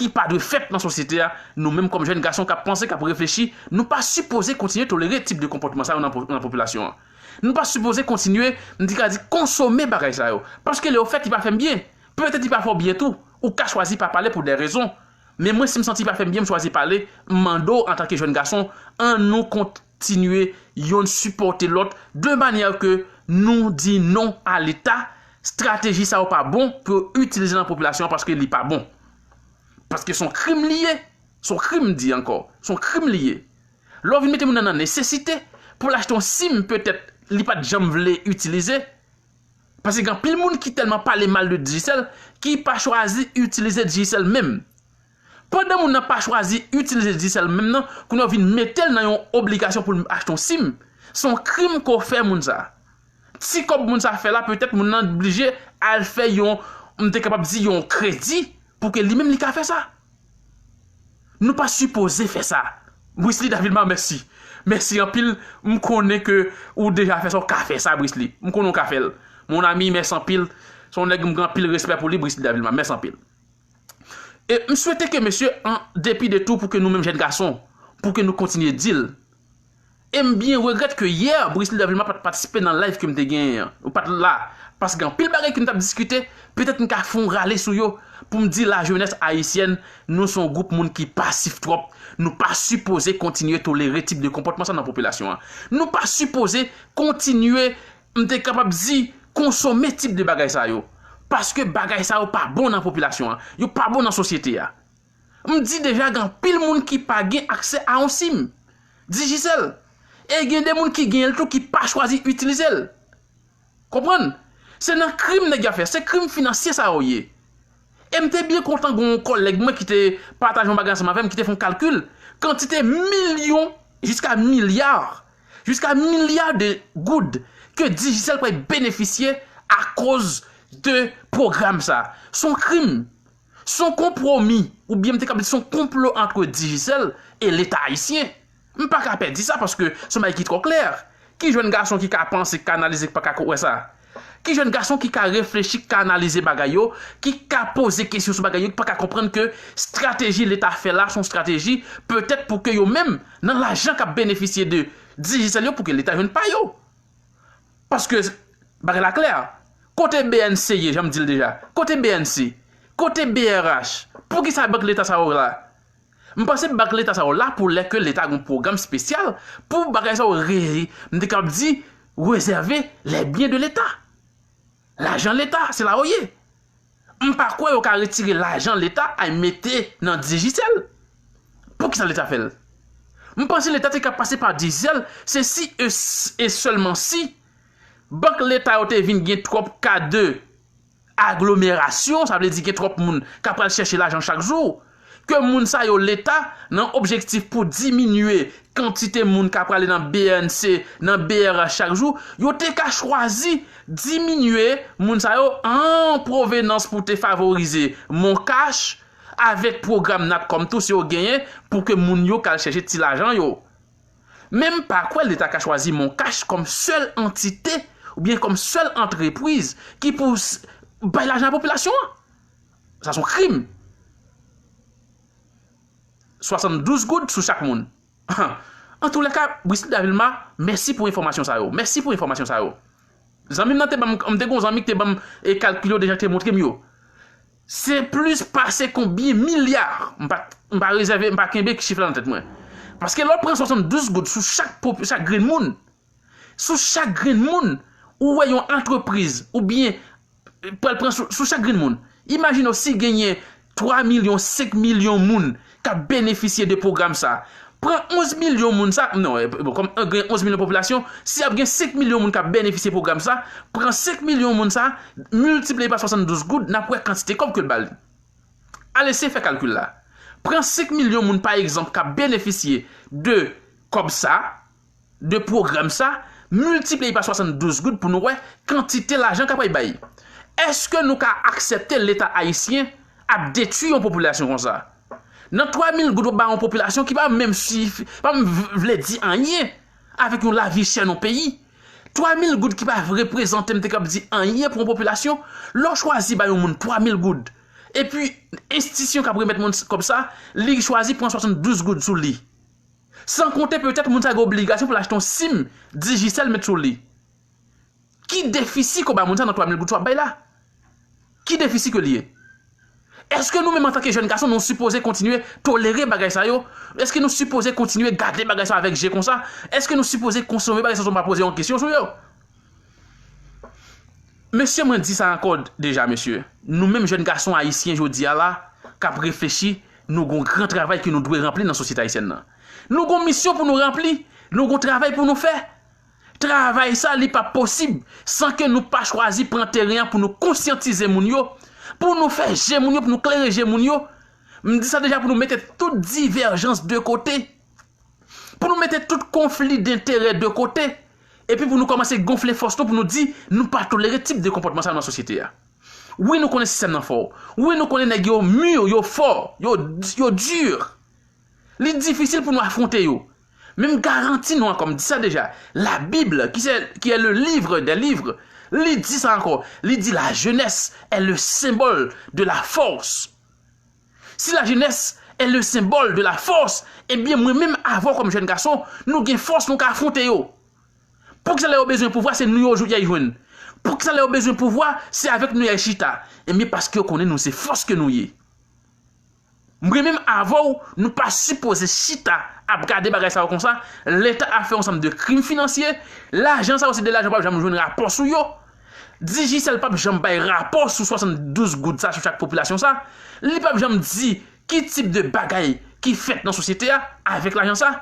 ki pa dwe fèt nan sosyete a. Nou menm kòm jèn gason k ap panse, k ap reflechi, nou pa sipoze kontinye tolere tip de konpòtman sa yo nan po, nan popilasyon an. Nou pa sipoze kontinye, m te ka di, konsome bagay sa yo. Paske lè yo fèt, li pa fè m byen. Petèt li pa fè w byen tou. Ou ka chwazi pa pale pou de rezon. Men mwen, si m santi li pa fè m byen, m chwazi pale, m mande w antanke jèn gason, ann nou kontinye yonn sipòte lòt, de manyè ke nou di non a Leta, estrateji sa yo pa bon pou yo itilize nan popilasyon an paske li pa bon. Paske se yon krim li ye. Se yon krim, m di ankò. Se yon krim li ye. Lè w vin mete moun nan nan nesesite, pou l achte yon sim petèt li pa t janm vle itilize, paske gen anpil moun ki tèlman pale mal de Digicel, ki pa chwazi itilize Digicel menm. Pandan moun nan pa chwazi itilize Digicel menm nan, kounye a w vin mete l nan yon obligasyon pou l achte yon sim, se yon krim ke w fè moun sa. Ti kòb moun sa fè la, petèt moun nan blije al fè yon, m te kapab di yon kredi, pou ke li menm li ka fè sa. Nou pa sipoze fè sa. Brisly Davilma, mèsi. Mèsi anpil. M konnen ke ou deja fè sa, ou ka fè sa, Brisly. M konnen ou ka fè l. Mon ami, mèsi anpil. Se yon nèg m gen anpil respè pou li, Brisly Davilma. Mèsi anpil. E m swete ke, mesye, an depi de tou, pou ke nou menm jèn gason, pou ke nou kontinye di l, e m byen regrèt ke yè, Brisly Davilma pa t patisipe nan live ke m te genyen an. Ou pa t la. Paske gen anpil bagay ke n t ap diskite, petèt n ka fè yon rale sou yo, pou m di lajenès ayisyèn, nou se yon gwoup moun ki pasif twòp. Nou pa sipoze kontinye tolere tip de konpòtman sa nan popilasyon an. Nou pa sipoze kontinye, m te kapab di, konsome tip de bagay sa yo. Paske bagay sa yo pa bon nan popilasyon an. Yo pa bon nan sosyete a. M di deja, gen anpil moun ki pa gen aksè a yon sim Digicel. E gen de moun ki genyen l tou ki pa chwazi itilize l. Konprann? Se nan krim nèg yo ap fè. Se krim finansye sa yo ye. E m te byen kontan gen yon kòlèg mwen ki te pataje yon bagay ansanm avè m, ki te fè yon kalkil. Kantite milyon, jiska milya, jiska milya de goud ke Digicel pral benefisye akoz de pwogram sa. Se yon krim. Se yon konpwomi, oubyen m te kab di se yon konplo ant Digicel e Leta ayisyen. M pa ka pè di sa paske se yon bagay ki twò klè. Ki jèn gason ki ka panse, ki ka analize, ki pa ka wè sa? Ki jèn gason ki ka reflechi, ki ka analize bagay yo, ki ka poze kesyon sou bagay yo, ki pa ka konprann ke estrateji Leta fè la, se yon estrateji petèt pou ke yo menm, nan lajan k ap benefisye de Digicel yo, pou ke Leta jwenn pa yo? Paske bagay la klè. Kote B N C ye, jan m di l deja? Kote B N C? Kote B R H? Poukisa bank Leta sa yo la? M panse bank Leta sa yo la pou lè ke Leta gen yon pwogram espesyal pou bagay sa yo re-, m te kab di, rezève les biens de l'État. Lajan Leta, se la yo ye. M pa kwè yo ka retire lajan Leta al mete nan Digicel. Poukisa Leta fè l? M panse Leta te ka pase pa dizyèl, se si e, e sèlman si bank Leta yo te vin gen twòp ka de aglomerasyon, sa vle di gen twòp moun k ap pral chèche lajan chak jou, ke moun sa yo, Leta, nan objektif pou diminye kantite moun k ap prale nan B N C, nan B R H chak jou, yo te ka chwazi diminye moun sa yo an pwovenans pou te favorize MonCash avèk pwogram Natcom tou si yo genyen pou ke moun yo k al chèche ti lajan yo. Men m pa kwè Leta ka chwazi MonCash kòm sèl antite oubyen kòm sèl antrepriz ki pou s- bay lajan a popilasyon an. Sa se yon krim. Swasanndouz goud sou chak moun. Antoulèka, Brislda Vilma, mèsi pou enfòmasyon sa yo. Mèsi pou enfòmasyon sa yo. Zanmi m nan te ban m, m te gen yon zanmi ki te ban m e kalkil yo deja, te montre m yo. Se plis pase konbyen milya? M pa, m pa rezève, m pa kenbe chif la nan tèt mwen. Paske lè w pran swasanndouz goud sou chak, pop- chak grenn moun, sou chak grenn moun, ou wè yon antrepriz, oubyen pral pran sou, sou chak grenn moun. Imajine w si genyen twa milyon, senk milyon moun k ap benefisye de pwogram sa. Pran onz milyon moun sa, non, e, bon, kòm gen onz milyon popilasyon, si ap gen senk milyon moun k ap benefisye pwogram sa, pran senk milyon moun sa, miltipliye pa swasanndouz goud, n ap wè kantite kòb ke l ba li. Ale se fè kalkil la. Pran senk milyon moun, pa egzanp, k ap benefisye de kòb sa, de pwogram sa, miltipliye pa swasanndouz goud pou nou wè kantite lajan k ap bay. Èske nou ka aksepte Leta ayisyen ap detwi yon popilasyon konsa? Nan twa mil goud w ap ba yon popilasyon ki pa menm swiv, pa menm v- vle di anyen avèk yon lavi chè nan peyi. Twa mil goud ki pa reprezante, m te kab di, anyen pou yon popilasyon. Lè w chwazi ba yon moun twa mil goud, epi enstitisyon k ap remèt moun kòb sa, li chwazi pran swasanndouz goud sou li. San konte petèt moun sa gen obligasyon pou l achte yon sim Digicel met sou li. Ki defisi ke w ba moun sa nan twa mil goud sa w ap bay la? Ki defisi ke li ye? Èske nou menm antanke jèn gason, nou sipoze kontinye tolere bagay sa yo? Èske nou sipoze kontinye gade bagay sa yo avèk je konsa? Èske nou sipoze konsome bagay sa yo san pa poze yon kesyon sou yo? Mesye, mwen di sa ankò deja, mesye. Nou menm jèn gason ayisyen jodi a la, k ap reflechi, nou gon gran travay ke nou dwe ranpli nan sosyete ayisyèn nan. Nou gon misyon pou nou ranpli, nou gon travay pou nou fè. Travay sa, li p ap posib san ke nou pa chwazi pran teren an pou nou konsyantize moun yo, pou nou fè je moun yo, pou nou klere je moun yo. M di sa deja, pou nou mete tout divèjans de kote, pou nou mete tout konfli denterè de kote, epi pou nou kòmanse gonfle fòs nou, pou nou di nou pa tolere tip de konpòtman sa yo nan sosyete a. Wi, nou konnen sistèm nan fò. Wi, nou konnen nèg yo mi, yo fò, yo, yo di. Li difisil pou nou afwonte yo. Men m garanti nou ankò, m di sa deja, la Bible, qui est, qui est le livre des livres, li di sa ankò, li di la jeunesse est le symbole de la force. Si la jeunesse est le symbole de la force, ebyen mwen menm avè w kòm jèn gason, nou gen fòs, nou ka afwonte yo. Poukisa lè yo bezwen pouvwa, se nou yo jou y al jwenn? Poukisa lè yo bezwen pouvwa, se avèk nou y al chita? Ebyen paske yo konnen nou se fòs ke nou ye. Mwen menm avè w, nou pa sipoze chita ap gade bagay sa yo konsa. Leta ap fè yon sanm de krim finansye. Lajan sa yo se de lajan w p ap janm jwenn rapò sou yo. Digicel p ap janm bay rapò sou swasanndouz goud sa, sou chak popilasyon sa. Li p ap janm di ki tip de bagay ki fèt nan sosyete a avèk lajan sa.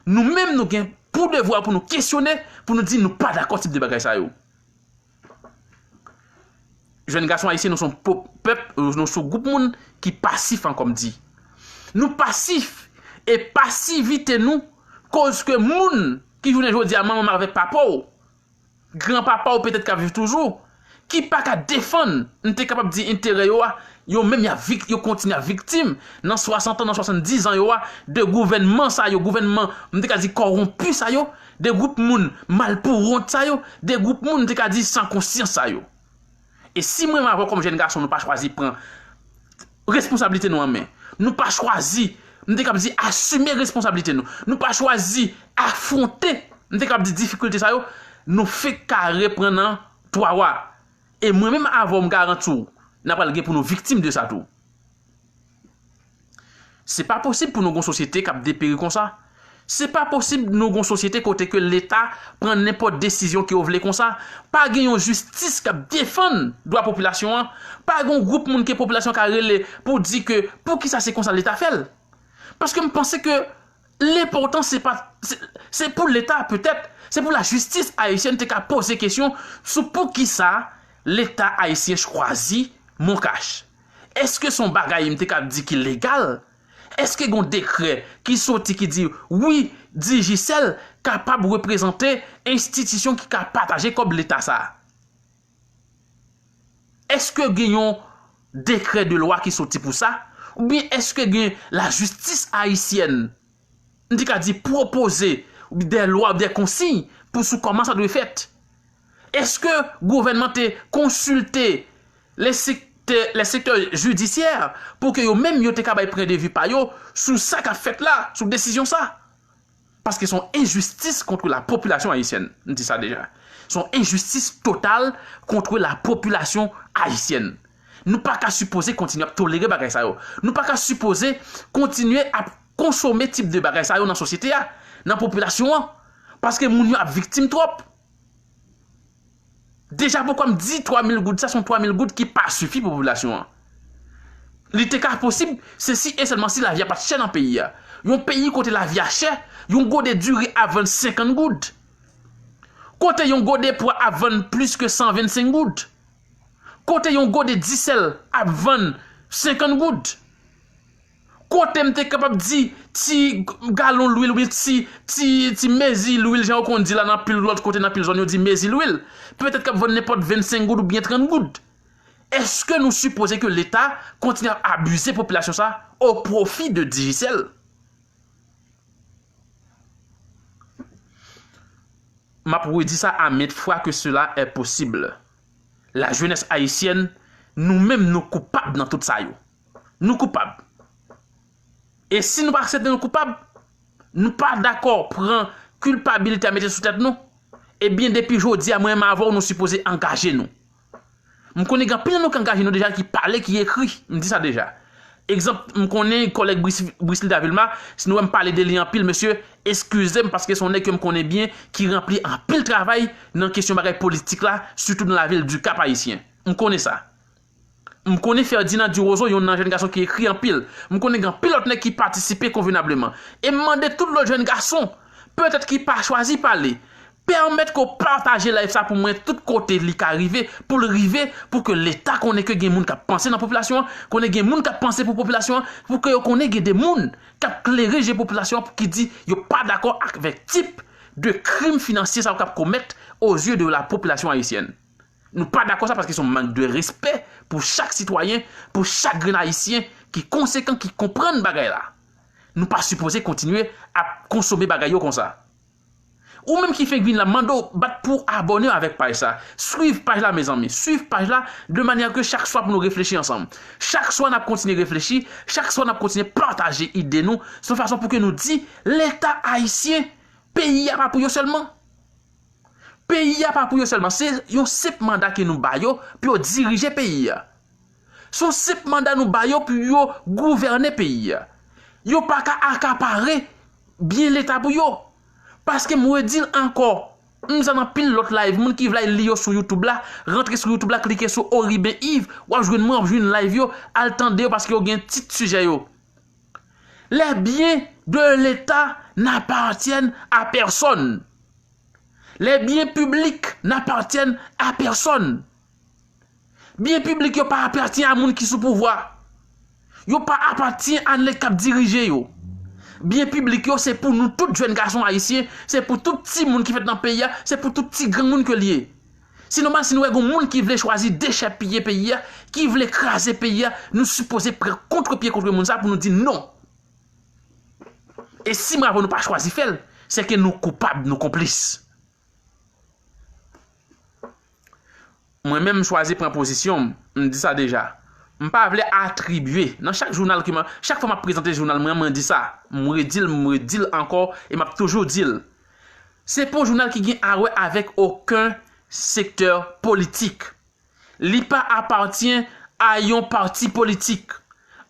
Nou menm, nou gen pou devwa pou nou kesyone, pou nou di nou pa dakò tip de bagay sa yo. Jèn gason ayisyen, nou se yon po- pèp, nou se yon gwoup moun ki pasif ankò, m di. Nou pasif, e pasivite nou koz ke moun ki jounen jodi a manman m avèk papa w, granpapa w petèt k ap viv toujou, ki pa ka defann, m te kapab di, enterè yo a, yo menm y ap vik- yo kontinye ap viktim nan swasant an, nan swasanndizan yo a, de gouvènman sa yo, gouvènman, m te ka di, kòwonpi sa yo, de gwoup moun malpouwont sa yo, de gwoup moun, m te ka di, san konsyans sa yo. E si mwen menm avè w kòm jèn gason, nou pa chwazi pran responsablite nou an men, nou pa chwazi, m te kab di, asime responsablite nou, nou pa chwazi afwonte, m te kab di, difikilte sa yo, nou fenk ka reprann nan twa wa. E mwen menm avè w, m garanti w, n a pral gen pou nou viktim de sa tou. Se pa posib pou nou gon sosyete k ap deperi konsa. Se pa posib nou gon sosyete kote ke Leta pran nenpòt desizyon ke yo vle konsa. Pa gen yon jistis k ap defann dwa popilasyon an. Pa gen yon gwoup moun ke popilasyon ka rele pou di ke poukisa se konsa Leta fè l. Paske m panse ke Lenpòtan se pa, se, se pou Leta petèt, se pou lajistis ayisyèn te ka poze kesyon sou poukisa Leta ayisyen chwazi Moncash. Èske se yon bagay m te ka di ki legal? Èske gen yon dekrè ki soti ki di wi, Digicel kapab reprezante enstitisyon ki ka pataje kòb Leta sa a? Èske gen yon dekrè de lwa ki soti pou sa? Oubyen èske gen lajistis ayisyèn, m te ka di, pwopoze de lwa, de konsiy pou sou kòman sa dwe fèt? Èske gouvènman te konsilte le sektè, le sektè jidisyè pou ke yo menm yo te ka bay pwen de vi pa yo sou sa k ap fèt la, sou desizyon sa? Paske se yon enjistis kont la popilasyon ayisyèn. M di sa deja. Se yon enjistis total kont la popilasyon ayisyèn. Nou pa ka sipoze kontinye ap tolere bagay sa yo. Nou pa ka sipoze kontinye ap konsome tip de bagay sa yo nan sosyete a, nan popilasyon an. Paske moun yo ap viktim twòp. Deja, poukwa m di twa mil goud, sa se yon twa mil goud ki pa sifi pou popilasyon an. Li te ka posib, se si e sèlman si lavi a pa t chè nan peyi a. Yon peyi kote lavi a chè, yon gode diri ap vann senkant goud. Kote yon gode pwa ap vann plis ke san vennsenk goud. Kote yon gode disèl ap vann senkant goud. Kote m te kapab di ti galon lwil, wi, ti, ti, ti mezi lwil, jan yo konn di la nan pil lòt kote, nan pil zòn, yo di mezi lwil. Petèt k ap vann nenpòt vennsenk goud oubyen trant goud. Èske nou sipoze ke Leta kontinye ap abize popilasyon sa o pwofi de Digicel? M ap redi sa à maintes fois que cela est possible. Lajenès ayisyèn, nou menm nou koupab nan tout sa yo. Nou koupab. E si nou pa aksepte nou koupab, nou pa dakò pran kilpabilite a mete sou tèt nou, ebyen depi jodi a mwen menm avè w nou sipoze angaje nou. M konnen gen anpil nan nou k angaje nou deja, ki pale, ki ekri. M di sa deja. Egzanp, m konnen kòlèg Bris, Brisly Davilma, si nou wè m pale de li anpil, mesye, eskize m, paske se yon nèg ke m konnen byen, ki ranpli anpil travay nan kesyon bagay politik la, sitou nan lavil di Kap Ayisyen. M konnen sa. M konnen Ferdinand Duroseau, youn nan jèn gason ki ekri anpil. M konnen gen anpil lòt nèg ki patisipe konvenableman. E m mande tout lòt jèn gason, petèt ki pa chwazi pale, pèmèt ke w pataje live sa pou mwen tout kote li ka rive, pou l rive, pou ke Leta konnen ke gen moun k ap panse nan popilasyon an, konnen gen moun k ap panse pou popilasyon an, pou ke yo konnen gen de moun k ap klere je popilasyon an, pou ki di yo pa dakò avèk tip de krim finansye sa yo k ap komèt aux yeux de la population haïtienne. Nou pa dakò sa paske se yon mank de respè pou chak sitwayen, pou chak grenn ayisyen ki konsekan, ki konprann bagay la. Nou pa sipoze kontinye ap konsome bagay yo konsa. Ou menm ki fenk vin la, m mande w bat pou abòne avèk paj sa. Swiv paj la, mezanmi. Swiv paj la de manyè ke chak swa pou nou reflechi ansanm. Chak swa n ap kontinye reflechi, chak swa n ap kontinye pataje ide nou, se yon fason pou ke nou di Leta ayisyen, peyi a pa pou yo sèlman. Peyi a pa pou yo sèlman. Se yon senp manda ke nou ba yo pou yo dirije peyi a. Se yon senp manda nou ba yo pou yo gouvène peyi a. Yo pa ka akapare byen Leta pou yo. Paske m redi l ankò, m di sa nan pil lòt live, moun ki vle al li yo sou YouTube la, rantre sou YouTube la, klike sou Oriben Yves, w ap jwenn mwen, w ap jwenn live yo, al tande yo paske yo gen tit sijè yo. Les biens de l'État n'appartiennent à personne. Les biens publics n'appartiennent à personne. Byen piblik yo pa apatyen a moun ki sou pouvwa. Yo pa apatyen a nèg k ap dirije yo. Byen piblik yo se pou nou tout jèn gason ayisyen, se pou tout timoun ki fèt nan peyi a, se pou tout ti granmoun ke l ye. Se nòmal si nou wè gen moun ki vle chwazi dechèpiye peyi a, ki vle kraze peyi a, nou sipoze pran kontrepye kont moun sa pou nou di non. E si mwen avè w nou pa chwazi fè l, se ke nou koupab, nou konplis. Mwen menm, m chwazi pran pozisyon m, m di sa deja. M pa vle atribye, nan chak jounal ke m, chak fwa m ap prezante jounal mwen, mwen di sa, m redi l, m redi l ankò, e m ap toujou di l. Se pa yon jounal ki gen a wè avèk okenn sektè politik. Li pa apatyen a yon pati politik.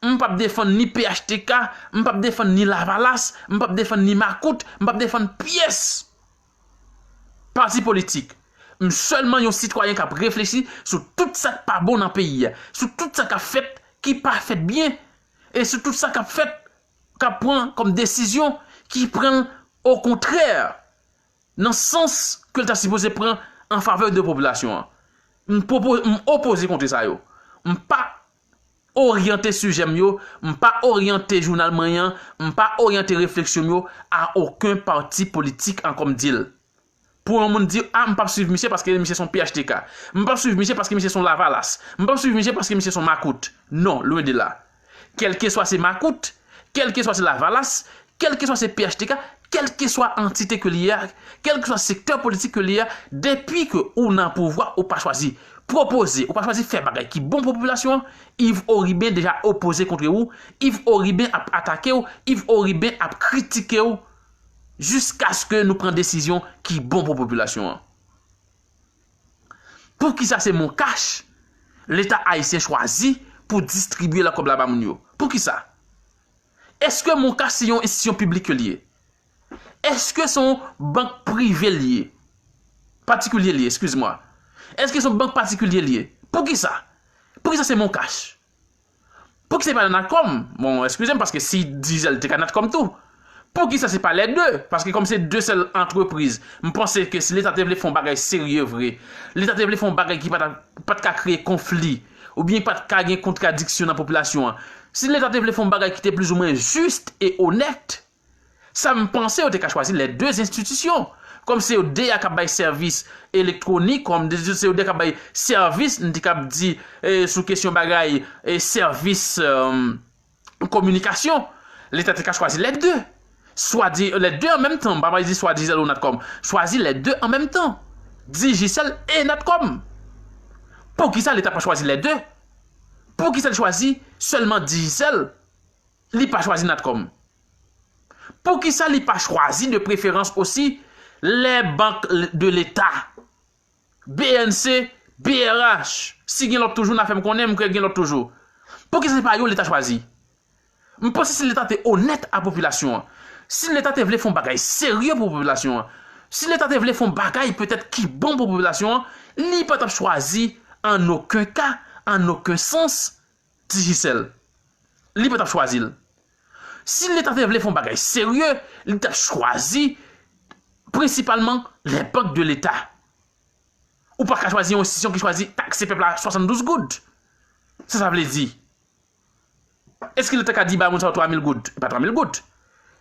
M p ap defann ni P H T K, m p ap defann ni Lavalas, m p ap defann ni Makout, m p ap defann pyès pati politik. M sèlman yon sitwayen k ap reflechi sou tout sa k pa bon nan peyi a, sou tout sa k ap fèt ki pa fèt byen, e sou tout sa k ap fèt, k ap pran kòm desizyon ki pran l okontrè, nan sans ke l ta sipoze pran an favè de popilasyon an. M pwopo-, m opoze kont sa yo. M pa oryante sijè m yo, m pa oryante jounal mwen an, m pa oryante refleksyon m yo a okenn pati politik ankò m di l. Pou yon moun di, a, m p ap swiv misye paske misye se yon P H T K. M p ap swiv misye paske misye se yon Lavalas. M p ap swiv misye paske misye se yon makout. Non, lwen de la. Kèlkeswa se makout, kèlkeswa se Lavalas, kèlkeswa se P H T K, kèlkeswa antite ke li ye a, kèlkeswa sektè politik ke li ye a, depi ke ou nan pouvwa, ou pa chwazi pwopoze, ou pa chwazi fè bagay ki bon pou popilasyon an, Yves Oriben deja opoze kont ou, Yves Oriben ap atake w, Yves Oriben ap kritike w, jiskaske nou pran desizyon ki bon pou popilasyon an. Poukisa se Moncash Leta ayisyen chwazi pou distribye la kòb la ba moun yo? Poukisa? Èske Moncash se yon enstitisyon piblik ke li ye? Èske se yon bank prive li ye? Patikilye li ye, eskize mwa. Èske se yon bank patikilye li ye? Poukisa? Poukisa se Moncash? Poukisa se pa Natcom? Bon, eskize m, paske si Digicel te ka Natcom tou. Poukisa se pa lè de? Paske kòm se de sèl antrepriz, m panse ke si Leta te vle fè yon bagay serye vre, Leta te vle fè yon bagay ki pa ta, pa t ka kreye konfli, oubyen pa t ka gen kontradiksyon nan popilasyon an, si Leta te vle fè yon bagay ki te plizoumwen jis e onèt, sa m panse yo te ka chwazi lè de enstitisyon. Kòm se yo de a k ap bay sèvis elektwonik, kòm de, se yo de k ap bay sèvis, n te k ap di, eh, sou kesyon bagay, eh, sèvis, eh, kominikasyon, Leta te ka chwazi lè de. Swa di, lè de an menm tan, m pa pral di swa Digicel ou Natcom. Chwazi lè de an menm tan. Digicel e Natcom. Poukisa Leta pa chwazi lè de? Poukisa l chwazi sèlman Digicel? Li pa chwazi Natcom. Poukisa li pa chwazi de preferans osi lè bank de Leta? B N C, B R H. Si gen lòt toujou, n a fè m konnen, m kwè gen lòt toujou. Poukisa se pa yo Leta chwazi? M panse si Leta te onèt a popilasyon an, si Leta te vle fè yon bagay serye pou popilasyon an, si Leta te vle fè yon bagay petèt ki bon pou popilasyon an, li pa t ap chwazi an okenn ka, an okenn sans, Digicel. Li pa t ap chwazi l. Si Leta te vle fè yon bagay serye, li t ap chwazi prensipalman les banques de l'État. Ou pa ka chwazi yon enstitisyon ki chwazi takse pèp la swasanndouz goud. Sa sa vle di? Èske Leta ka di ba moun sa yo twa mil goud? E pa twa mil goud.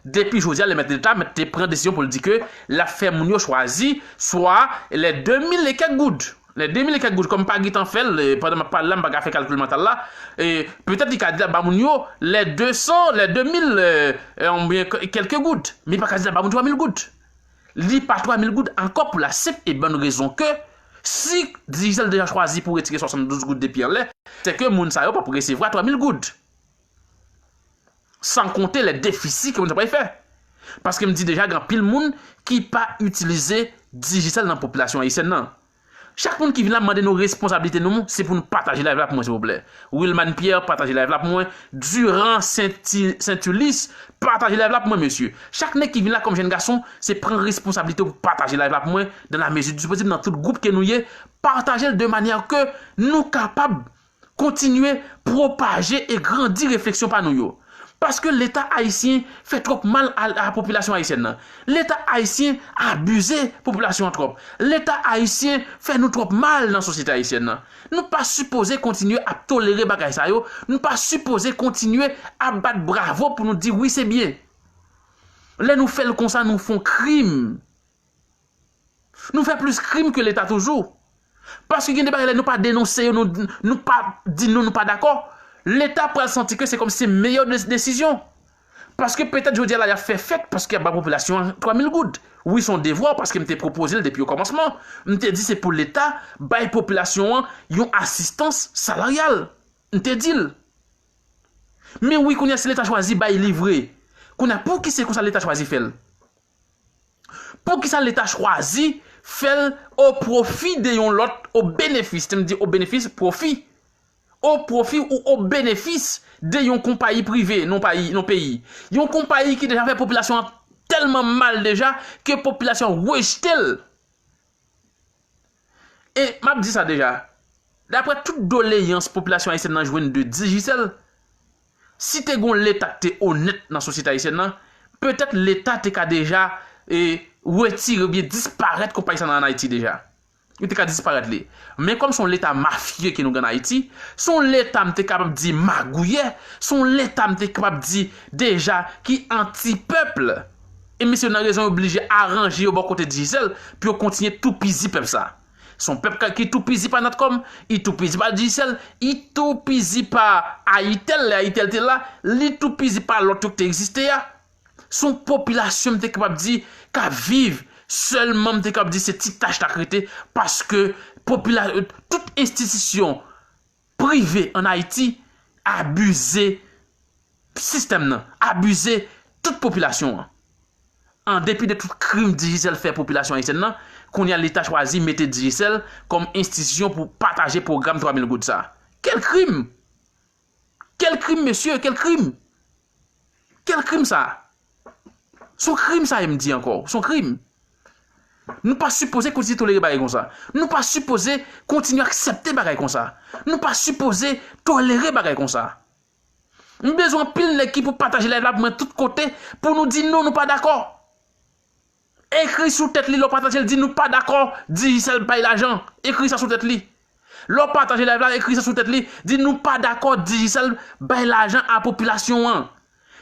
Depi jodi a, lè mèt Leta mèt te pran desizyon pou l di ke l ap fè moun yo chwazi swa lè de mil e kèk goud. Lè de mil e kèk goud, kòm m pa gentan fè l, eh, pandan m ap pale la, m pa ka fè kalkil mantal la, eh, petèt li ka di l ap ba moun yo lè de san, lè de mil, eh, eh, oubyen k-, kèlke goud. Men li pa ka di l ap ba moun twa mil goud. Li pa twa mil goud ankò pou la senp e bòn rezon ke si Digicel deja chwazi pou retire swasanndouz goud depi anlè, se ke moun sa yo p ap resevwa twa mil goud. San konte lè defisi ke moun sa pral fè. Paske m di deja, gen anpil moun ki pa itilize Digicel nan popilasyon ayisyèn nan. Chak moun ki vin la, m mande nou responsablite nou, se pou nou pataje live la pou mwen, silvouplè. Wilman Pierre, pataje live la pou mwen. Durand Saint-, Saint-Ulysse, pataje live la pou mwen, mesye. Chak nèg ki vin la kòm jèn gason, se pran responsablite w pou pataje live la pou mwen, dans la mesure du possible, nan tout gwoup ke nou ye. Pataje l de manyè ke nou kapab kontinye pwopaje e grandi refleksyon pa nou yo. Paske Leta ayisyen fè twòp mal a, a popilasyon ayisyèn nan. Leta ayisyen abize popilasyon an twòp. Leta ayisyen fè nou twòp mal nan sosyete ayisyèn nan. Nou pa sipoze kontinye ap tolere bagay sa yo. Nou pa sipoze kontinye ap bat bravo pou nou di wi, se byen. Lè nou fè l konsa, nou fè yon krim. Nou fè plis krim ke Leta toujou. Paske gen de bagay lè nou pa denonse yo, nou, nou pa di non, nou pa dakò, Leta pral santi ke se kòm se meyè de-, desizyon. Paske petèt jodi a la y ap fè fèt paske y ap ba popilasyon an twa mil goud. Wi, se yon devwa paske m te pwopoze l depi okòmansman. M te di se pou Leta bay popilasyon an yon asistans salaryal. M te di l. Men wi, kounye a si Leta chwazi bay li vre. Kounye a, pouki se konsa Leta chwazi fè l? Poukisa Leta chwazi fè l o pwofi de yon lòt, o benefis, te m di o benefis, pwofi. O pwofi ou o benefis de yon konpayi prive, non payi, non peyi. Yon konpayi ki deja fè popilasyon an tèlman mal deja ke popilasyon an rejte l. E m ap di sa deja, daprè tout doleyans popilasyon ayisyèn nan jwenn de Digicel, si te gon Leta k te onèt nan sosyete ayisyèn nan, petèt Leta te ka deja e, retire oubyen disparèt konpayi sa nan Ayiti deja. Li te ka disparèt li. Men kòm se yon Leta mafye ke nou gen an Ayiti, se yon Leta m te kapab di magouyè, se yon Leta m te kapab di deja ki anti-pèp. E mesye yo nan rezon yo oblije aranje yo bò kote Digicel pou yo kontinye toupizi pèp sa. Se yon pèp ki toupizi pa Natcom, li toupizi pa Digicel, li toupizi pa Ayitel, lè Ayitel te la, li toupizi pa lòt yo ki te egziste a. Se yon popilasyon, m te kapab di, k ap viv. Sèlman, m te kapab di, se ti tach la k rete, paske popila-, tout enstitisyon prive an Ayiti abize sistèm nan, abize tout popilasyon an. An depi de tout krim Digicel fè popilasyon ayisyèn nan, kounye a Leta chwazi mete Digicel kòm enstitisyon pou pataje pwogram twa mil goud sa. Kèl krim! Kèl krim, mesye? Kèl krim? Kèl krim sa? Se yon krim sa, e m di ankò, se yon krim. Nou pa sipoze kontinye tolere bagay konsa. Nou pa sipoze kontinye aksepte bagay konsa. Nou pa sipoze tolere bagay konsa. M bezwen anpil nèg ki pou pataje live la pou mwen tout kote pou nou di non, nou pa dakò. Ekri sou tèt li, lè w pataje l, di nou pa dakò Digicel bay lajan. Ekri sa sou tèt li. Lè w pataje live la, ekri sa sou tèt li, di nou pa dakò Digicel bay lajan a popilasyon an.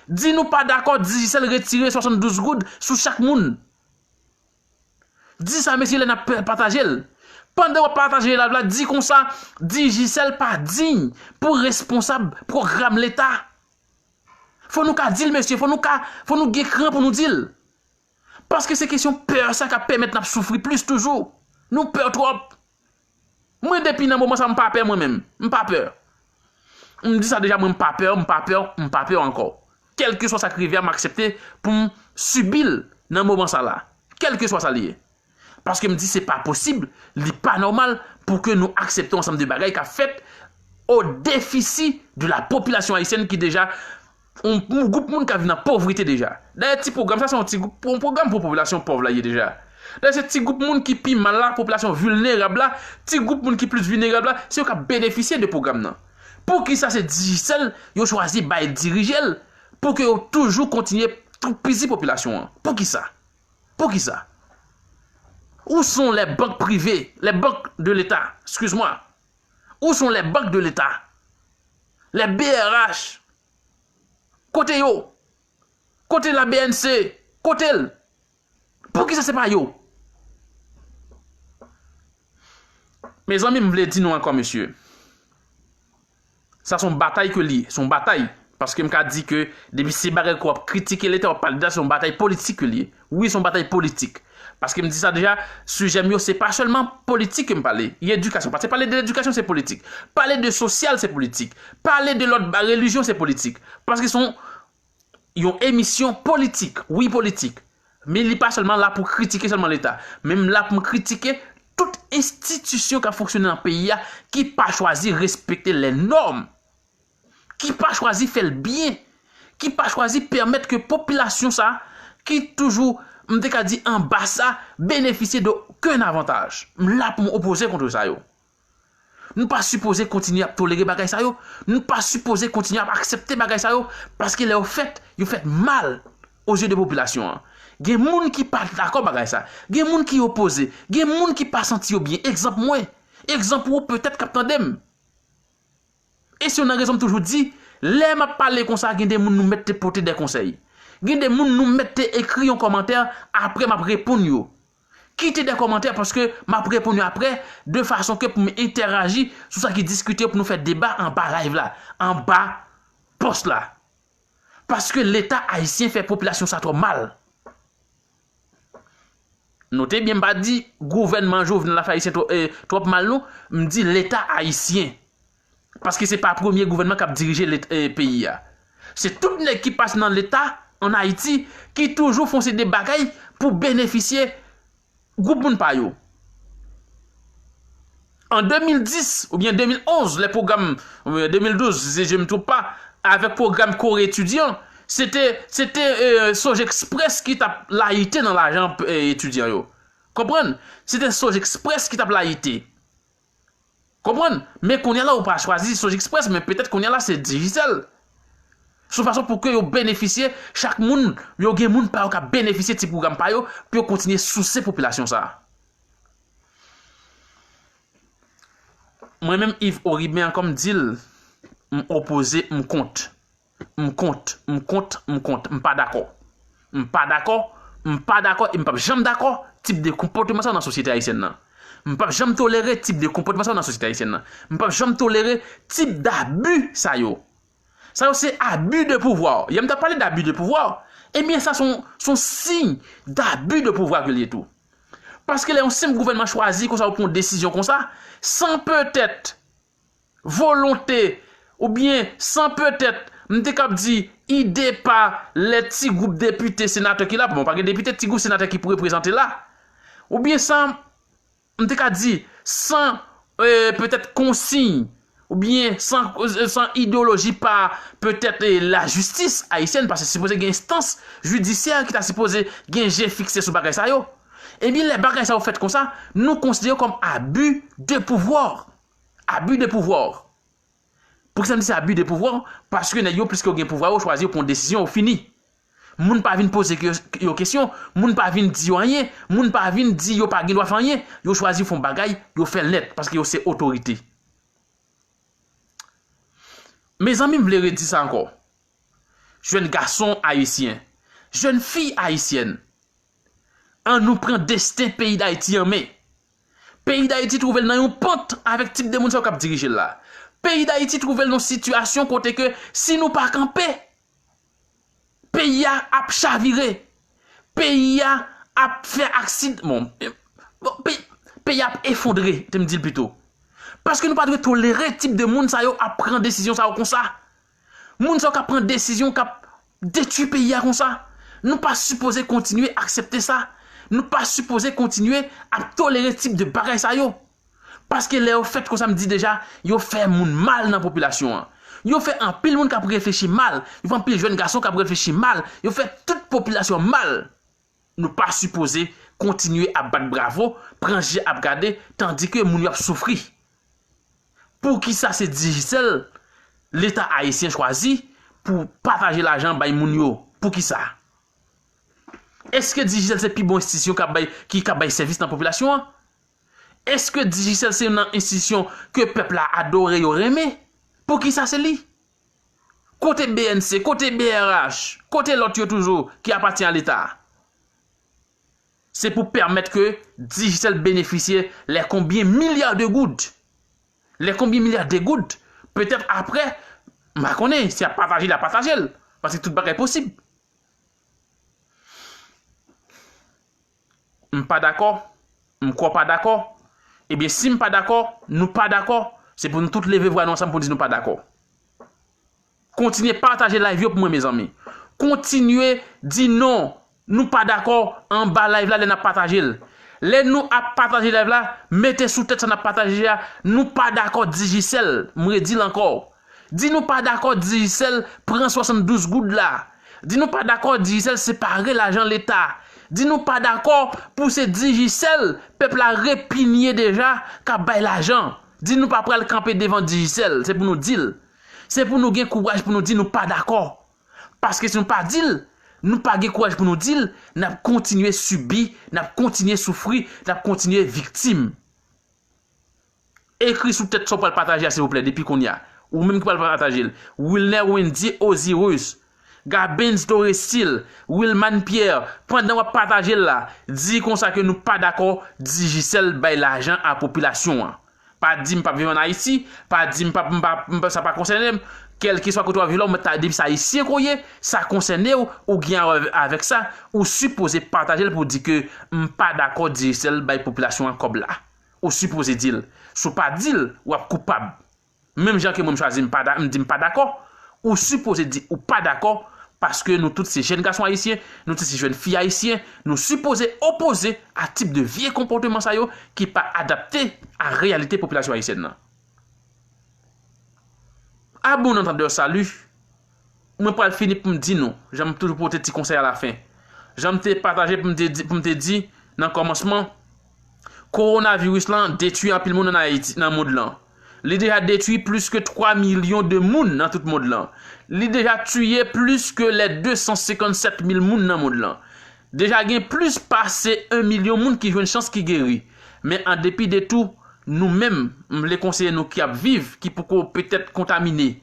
Di nou pa dakò Digicel retire swasanndouz goud sou chak moun. Di sa, mesye, lè n ap pataje l. Pandan w ap pataje live la, di konsa, Digicel pa diy pou responsab pwogram Leta. Fò nou ka di l, mesye, fò nou ka, fò nou gen kran pou nou di l. Paske se kesyon pè sa k ap pèmèt n ap soufri plis toujou. Nou pè twòp. Mwen, depi nan moman sa, m pa pè mwen menm. M pa pè. M di sa deja, mwen, m pa pè, m pa pè, m pa pè ankò. Kèlkeswa sa k rive a, m aksepte pou m sibi l nan moman sa la. Kèlkeswa sa l ye. Paske m di se pa posib, li pa nòmal pou ke nou aksepte yon ansanm de bagay k ap fèt o defisi de la popilasyon ayisyèn ki deja yon, yon gwoup moun k ap viv nan povrete deja. Dayè, ti pwogram sa, se yon ti gwoup, yon pwogram pou popilasyon pòv la ye deja. Dayè, se ti gwoup moun ki pi mal la, popilasyon vilnerab la, ti gwoup moun ki plis vilnerab la, se yo k ap benefisye de pwogram nan. Poukisa se Digicel yo chwazi bay dirije l pou ke yo toujou kontinye toupizi popilasyon an? Poukisa? Poukisa? Où sont les banques privées, les banques de l'État, excuse-moi. Où sont les banques de l'État? Les B R H. Kote yo? Kote la B N C? Kote l? Poukisa se pa yo? Mezanmi, m vle di nou ankò, mesye. Sa se yon batay ke li ye, se yon batay. Paske m ka di ke depi se bagay ke w ap kritike Leta, w ap pale de sa, se yon batay politik ke li ye. Wi, se yon batay politik. Paske m di sa deja, sijè m yo, se pa sèlman politik ke m pale. E edikasyon, paske pale de ledikasyon, se politik. Pale de sosyal, se politik. Pale de lòt ba-, relijyon, se politik. Paske se yon, yon emisyon politik. Wi, politik. Men li pa sèlman la pou kritike sèlman Leta. Men m la pou m kritike tout enstitisyon k ap fonksyone nan peyi a ki pa chwazi respekte lè nòm, ki pa chwazi fè l byen, ki pa chwazi pèmèt ke popilasyon sa, ki toujou, m te ka di, anba sa, benefisye de okenn avantaj. M la pou m opoze kont sa yo. Nou pa sipoze kontinye ap tolere bagay sa yo. Nou pa sipoze kontinye ap aksepte bagay sa yo. Paske lè yo fèt, yo fèt mal o zye de popilasyon an. Gen moun ki pa dakò bagay sa. Gen moun ki opoze. Gen moun ki pa santi yo byen. Egzanp mwen. Egzanp ou petèt k ap tande m. E se youn nan rezon m toujou di, lè m ap pale konsa, gen de moun nou mèt te pote de konsèy. Gen de moun nou mèt te ekri yon kòmantè, apre m ap reponn yo. Kite de kòmantè paske m ap reponn yo apre, de fason ke pou m entèraji sou sa ki diskite pou nou fè deba anba live la, anba pòs la. Paske Leta ayisyen fè popilasyon sa twò mal. Note byen, m pa di gouvènman Jovenel la fè ayisyen twò, eh, twòp mal, non. M di Leta ayisyen. Paske se pa premye gouvènman k ap dirije Let-, eh, peyi a. Se tout nèg ki pase nan Leta ann Ayiti ki toujou fè yon seri de bagay pou benefisye gwoup moun pa yo. An de mil dis oubyen de mil onz, lè pwogram, euh, de mil douz, si je me trompe pas, avèk pwogram Kore Etidyan, se te, se te, euh, Sojexpress ki t ap layite nan lajan, euh, etidyan yo. Konprann? Se te Sojexpress ki t ap layite. Konprann? Men kounye a la, ou pa chwazi Sojexpress, men petèt kounye a la, se Digicel. Sou fason pou ke yo benefisye, chak moun, yo gen moun pa yo k ap benefisye ti pwogram pa yo, pou yo kontinye souse popilasyon sa a. Mwen menm, Yves Oriben an, kòm di l, m opoze, m kont. M kont, m kont, m kont. M pa dakò. M pa dakò, m pa dakò, e m p ap janm dakò tip de konpòtman sa yo nan sosyete ayisyèn nan. M p ap janm tolere tip de konpòtman sa yo nan sosyete ayisyèn nan. M p ap janm tolere tip dabi sa yo. Sa yo se abi de pouvwa. Yè m t ap pale dabi de pouvwa. Ebyen, sa se yon, se yon siy dabi de pouvwa ke l ye tou. Paske lè yon senp gouvènman chwazi konsa, ou pran yon desizyon konsa, san petèt volonte, oubyen san petèt, m te kab di, ide pa lè ti gwoup depite, senatè ki la, bon, pa gen depite, ti gwoup senatè ki reprezante la, oubyen san, m te ka di, san, eh, petèt konsiy, oubyen san, eh, san ideyoloji pa, petèt, eh, lajistis ayisyèn, paske sipoze gen enstans jidisyè ki ta sipoze gen je fikse sou bagay sa yo. Ebyen, lè bagay sa yo fèt konsa, nou konsidere yo kòm abi de pouvwa. Abi de pouvwa. Poukisa m di se abi de pouvwa? Paske nèg yo, pliske yo gen pouvwa, yo chwazi, yo pran desizyon, yo fini. Moun pa vin poze ke-, yo kesyon, moun pa vin di yo anyen, moun pa vin di yo pa gen dwa fè anyen, yo chwazi fè yon bagay, yo fè l nèt, paske yo se otorite. Mezanmi, m vle redi sa ankò. Jèn gason ayisyen, jèn fi ayisyèn, ann nou pran desten peyi Dayiti an men. Peyi Dayiti twouve l nan yon pant avèk tip de moun sa yo k ap dirije l la. Peyi Dayiti twouve l nan yon sitiyasyon kote ke si nou pa kanpe, peyi a ap chavire. Peyi a ap fè aksid-, bon, bon, peyi, peyi a ap efondre, te m di l pito. Paske nou pa dwe tolere tip de moun sa yo ap pran desizyon sa yo konsa. Moun sa yo k ap pran desizyon k ap detwi peyi a konsa. Nou pa sipoze kontinye aksepte sa. Nou pa sipoze kontinye ap tolere tip de bagay sa yo. Paske lè yo fèt konsa, m di deja, yo fè moun mal nan popilasyon an. Yo fè anpil moun k ap reflechi mal. Yo fè anpil jèn gason k ap reflechi mal. Yo fè tout popilasyon mal. Nou pa sipoze kontinye ap bat bravo, pran je ap gade, tandike moun yo ap soufri. Poukisa se Digicel Leta ayisyen chwazi pou pataje lajan bay moun yo? Poukisa? Èske Digicel se pi bon enstitisyon k ap bay, ki ka bay sèvis nan popilasyon an? Èske Digicel se youn nan enstitisyon ke pèp la adore, yo renmen? Poukisa se li? Kote B N C, kote B R H, kote lòt yo toujou ki apatyen a Leta a? Se pou pèmèt ke Digicel benefisye lè konbyen milya de goud. Lè konbyen milya de goud. Petèt aprè, m pa konnen si y ap pataje l, y ap pataje l. Paske tout bagay posib. M pa dakò. M kwè w pa dakò. Ebyen, si m pa dakò, nou pa dakò, se pou nou tout leve vwa nou ansanm pou n di nou pa dakò. Kontinye pataje live yo pou mwen, mezanmi. Kontinye di non, nou pa dakò anba live la lè n ap pataje l. Lè nou ap pataje live la, mete sou tèt sa n ap pataje a, nou pa dakò Digicel, m redi l ankò. Di nou pa dakò Digicel pran swasanndouz goud la. Di nou pa dakò Digicel separe lajan Leta. Di nou pa dakò pou se Digicel pèp la repinye deja k ap bay lajan. Di nou pa pral kanpe devan Digicel, se pou nou di l. Se pou nou gen kouraj pou nou di nou pa dakò. Paske si nou pa di l, nou pa gen kouraj pou nou di l, n ap kontinye sibi, n ap kontinye soufri, n ap kontinye viktim. Ekri sou tèt sa w pral pataje a, silvouplè, depi kounye a. Ou menm ki pral pataje l. Wilner Wendy Osiris, Gabens Dorestil, Wilman Pierre, pandan w ap pataje l la, di konsa ke nou pa dakò Digicel bay lajan a popilasyon an. Pa di m p ap viv ann Ayiti, pa di m p ap, m p ap, m p ap, sa pa konsène m. Kèlkeswa kote w ap viv la, ou mèt ta, depi se ayisyen ke w ye, sa konsène w, ou gen a wè avèk sa, ou sipoze pataje l pou di ke m pa dakò Digicel bay popilasyon an kòb la. Ou sipoze di l. Si w pa di l, w ap koupab. Menm jan ke mwen m chwazi m pa da-, m di m pa dakò, ou sipoze di ou pa dakò, paske nou tout se jèn gason ayisyen, nou tout se jèn fi ayisyen, nou sipoze opoze a tip de vye konpòteman sa yo ki pa adapte a reyalite popilasyon ayisyèn nan. A bon antandè, sali. Mwen pral fini pou m di nou, jan m toujou pote ti konsèy alafen. Jan m te pataje pou m te di, pou m te di nan kòmansman, kowonaviris lan detwi anpil moun ann Ayiti, nan mond lan. Li deja detwi plis ke twa milyon de moun nan tout mond lan. Li deja tiye plis ke lè de san senkann sèt mil moun nan mond lan. Deja gen plis pase en milyon moun ki jwenn chans ki geri. Men an depi de tou, nou menm, m vle konseye nou ki ap viv, ki poko petèt kontamine,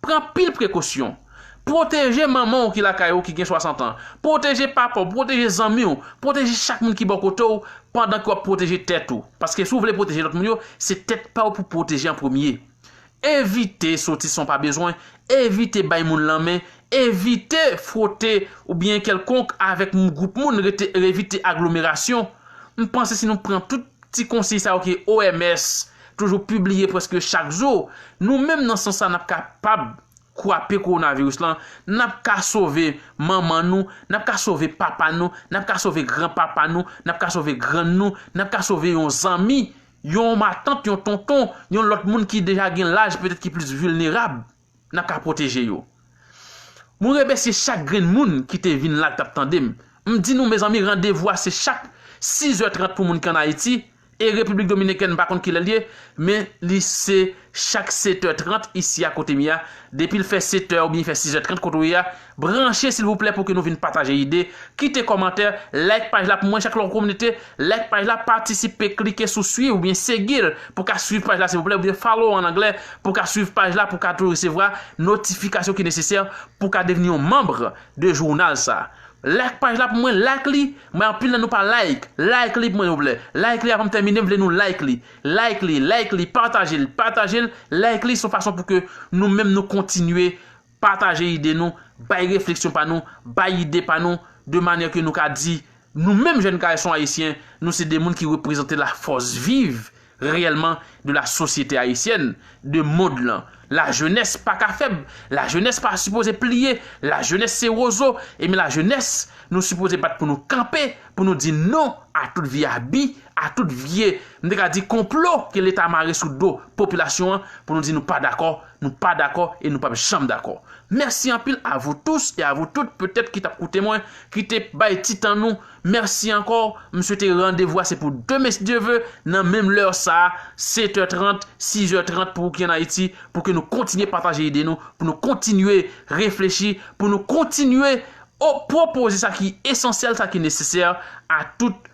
pran pil prekosyon. Pwoteje manman w ki lakay ou ki gen swasant an. Pwoteje papa w, pwoteje zanmi w, pwoteje chak moun ki bò kote w pandan ke w ap pwoteje tèt ou. Paske si w vle pwoteje lòt moun yo, se tèt pa w pou pwoteje an premye. Evite soti san w pa bezwen, evite bay moun lanmen, evite fwote oubyen kèlkonk avèk moun, gwoup moun, rete, evite aglomerasyon. M panse si nou pran tout ti konsiy sa yo ke O M S toujou pibliye prèske chak jou, nou menm nan sans sa n ap kapab kwape kowonaviris lan, n ap ka sove manman nou, n ap ka sove papa nou, n ap ka sove granpapa nou, n ap ka sove grann nou, n ap ka sove yon zanmi, yon matant, yon tonton, yon lòt moun ki deja gen laj petèt ki plis vilnerab. N ap ka pwoteje yo. Mwen remèsye chak grenn moun ki te vin la, k t ap tande m. M di nou, mezanmi, randevou a se chak sizè trant pou moun ki ann Ayiti. E Repiblik Dominikèn, m pa konn kilè l ye, men li se chak setè trant isi a kote m ye a. Depi l fè setè oubyen fè sizè trant kote w ye a, branche silvouplè pou ke nou vin pataje ide. Kite kòmantè, like paj la pou mwen, chak lè w konekte, like paj la, patisipe, klike sou swiv oubyen segi l pou ka swiv paj la silvouplè, oubyen follow an anglè, pou ka swiv paj la, pou ka toujou resevwa notifikasyon ki nesesè, pou ka devni yon manm de jounal sa. Like paj la pou mwen, like li. Mwen, anpil nan nou pa like. Like li pou mwen, silvouplè. Like li avan m tèmine, m vle nou like li. Like li, like li, pataje l, pataje l, like li, se yon fason pou ke nou menm nou kontinye pataje ide nou, bay refleksyon pa nou, bay ide pa nou, de manyè ke nou ka di, nou menm jèn gason ayisyen, nou se de moun ki reprezante la force vive réellement de la société haïtienne, de mond lan. Lajenès pa ka fèb, lajenès pa sipoze pliye, lajenès se wozo, ebyen lajenès, nou sipoze bat pou nou kanpe, pou nou di non a tout vye abi, a tout vye, m te ka di konplo ke Leta mare sou do popilasyon an, pou nou di nou pa dakò, nou pa dakò e nou p ap janm dakò. Merci anpil à vous tous et à vous toutes, petèt ki t ap koute mwen, ki te bay ti tan nou. Mèsi ankò. M swete randevou a se pou demen si Dye ve, nan menm lè sa a, setè trant, sizè trant pou ou ki ann Ayiti, pou ke nou kontinye pataje ide nou, pou nou kontinye reflechi, pou nou kontinye o-, pwopoze sa ki esansyèl, sa ki nesesè a tout,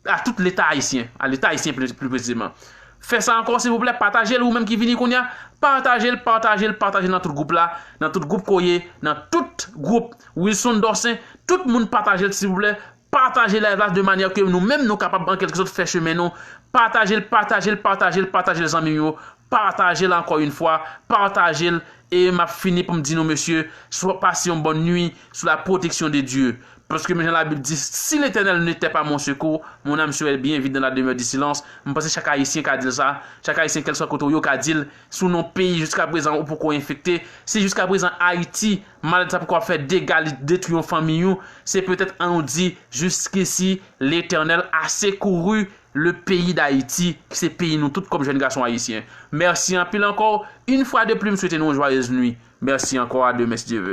a tout Leta ayisyen, a Leta ayisyen pli, pli presizeman. Fè sa ankò, silvouplè, pataje l, ou menm ki vini kounye a, pataje l, pataje l, pataje l nan tout gwoup la, nan tout gwoup ke w ye, nan tout gwoup Wilson Dorcin, tout moun pataje l, silvouplè, pataje live la de manyè ke nou menm nou kapab an kèlke sòt fè chemen nou, pataje l, pataje l, pataje l, pataje l, zanmi m yo, pataje l ankò yon fwa, pataje l, e m ap fini pou m di nou, mesye, swa pase yon bòn nwi sou la pwoteksyon de Dye. Paske men jan Labib di, si Letènèl n'était pas mon secours, mon âme serait bien vite dans la demeure du silence. M panse chak Ayisyen ka di l sa. Chak Ayisyen, kèlswa kote w ye, w ka di l. Si w nan yon peyi jiskaprezan ou poko enfekte, si jiskaprezan Ayiti, maladi sa poko ap fè dega, li detwi yon fanmiy ou, se petèt an nou di, jusqu'ici, l'Éternel a secouru le pays d'Haïti, ki se peyi nou tout kòm jèn gason ayisyen. Mèsi anpil ankò. Yon fwa de plis, m swete nou yon joyeuse nuit. Mèsi ankò, à demain si Dye ve.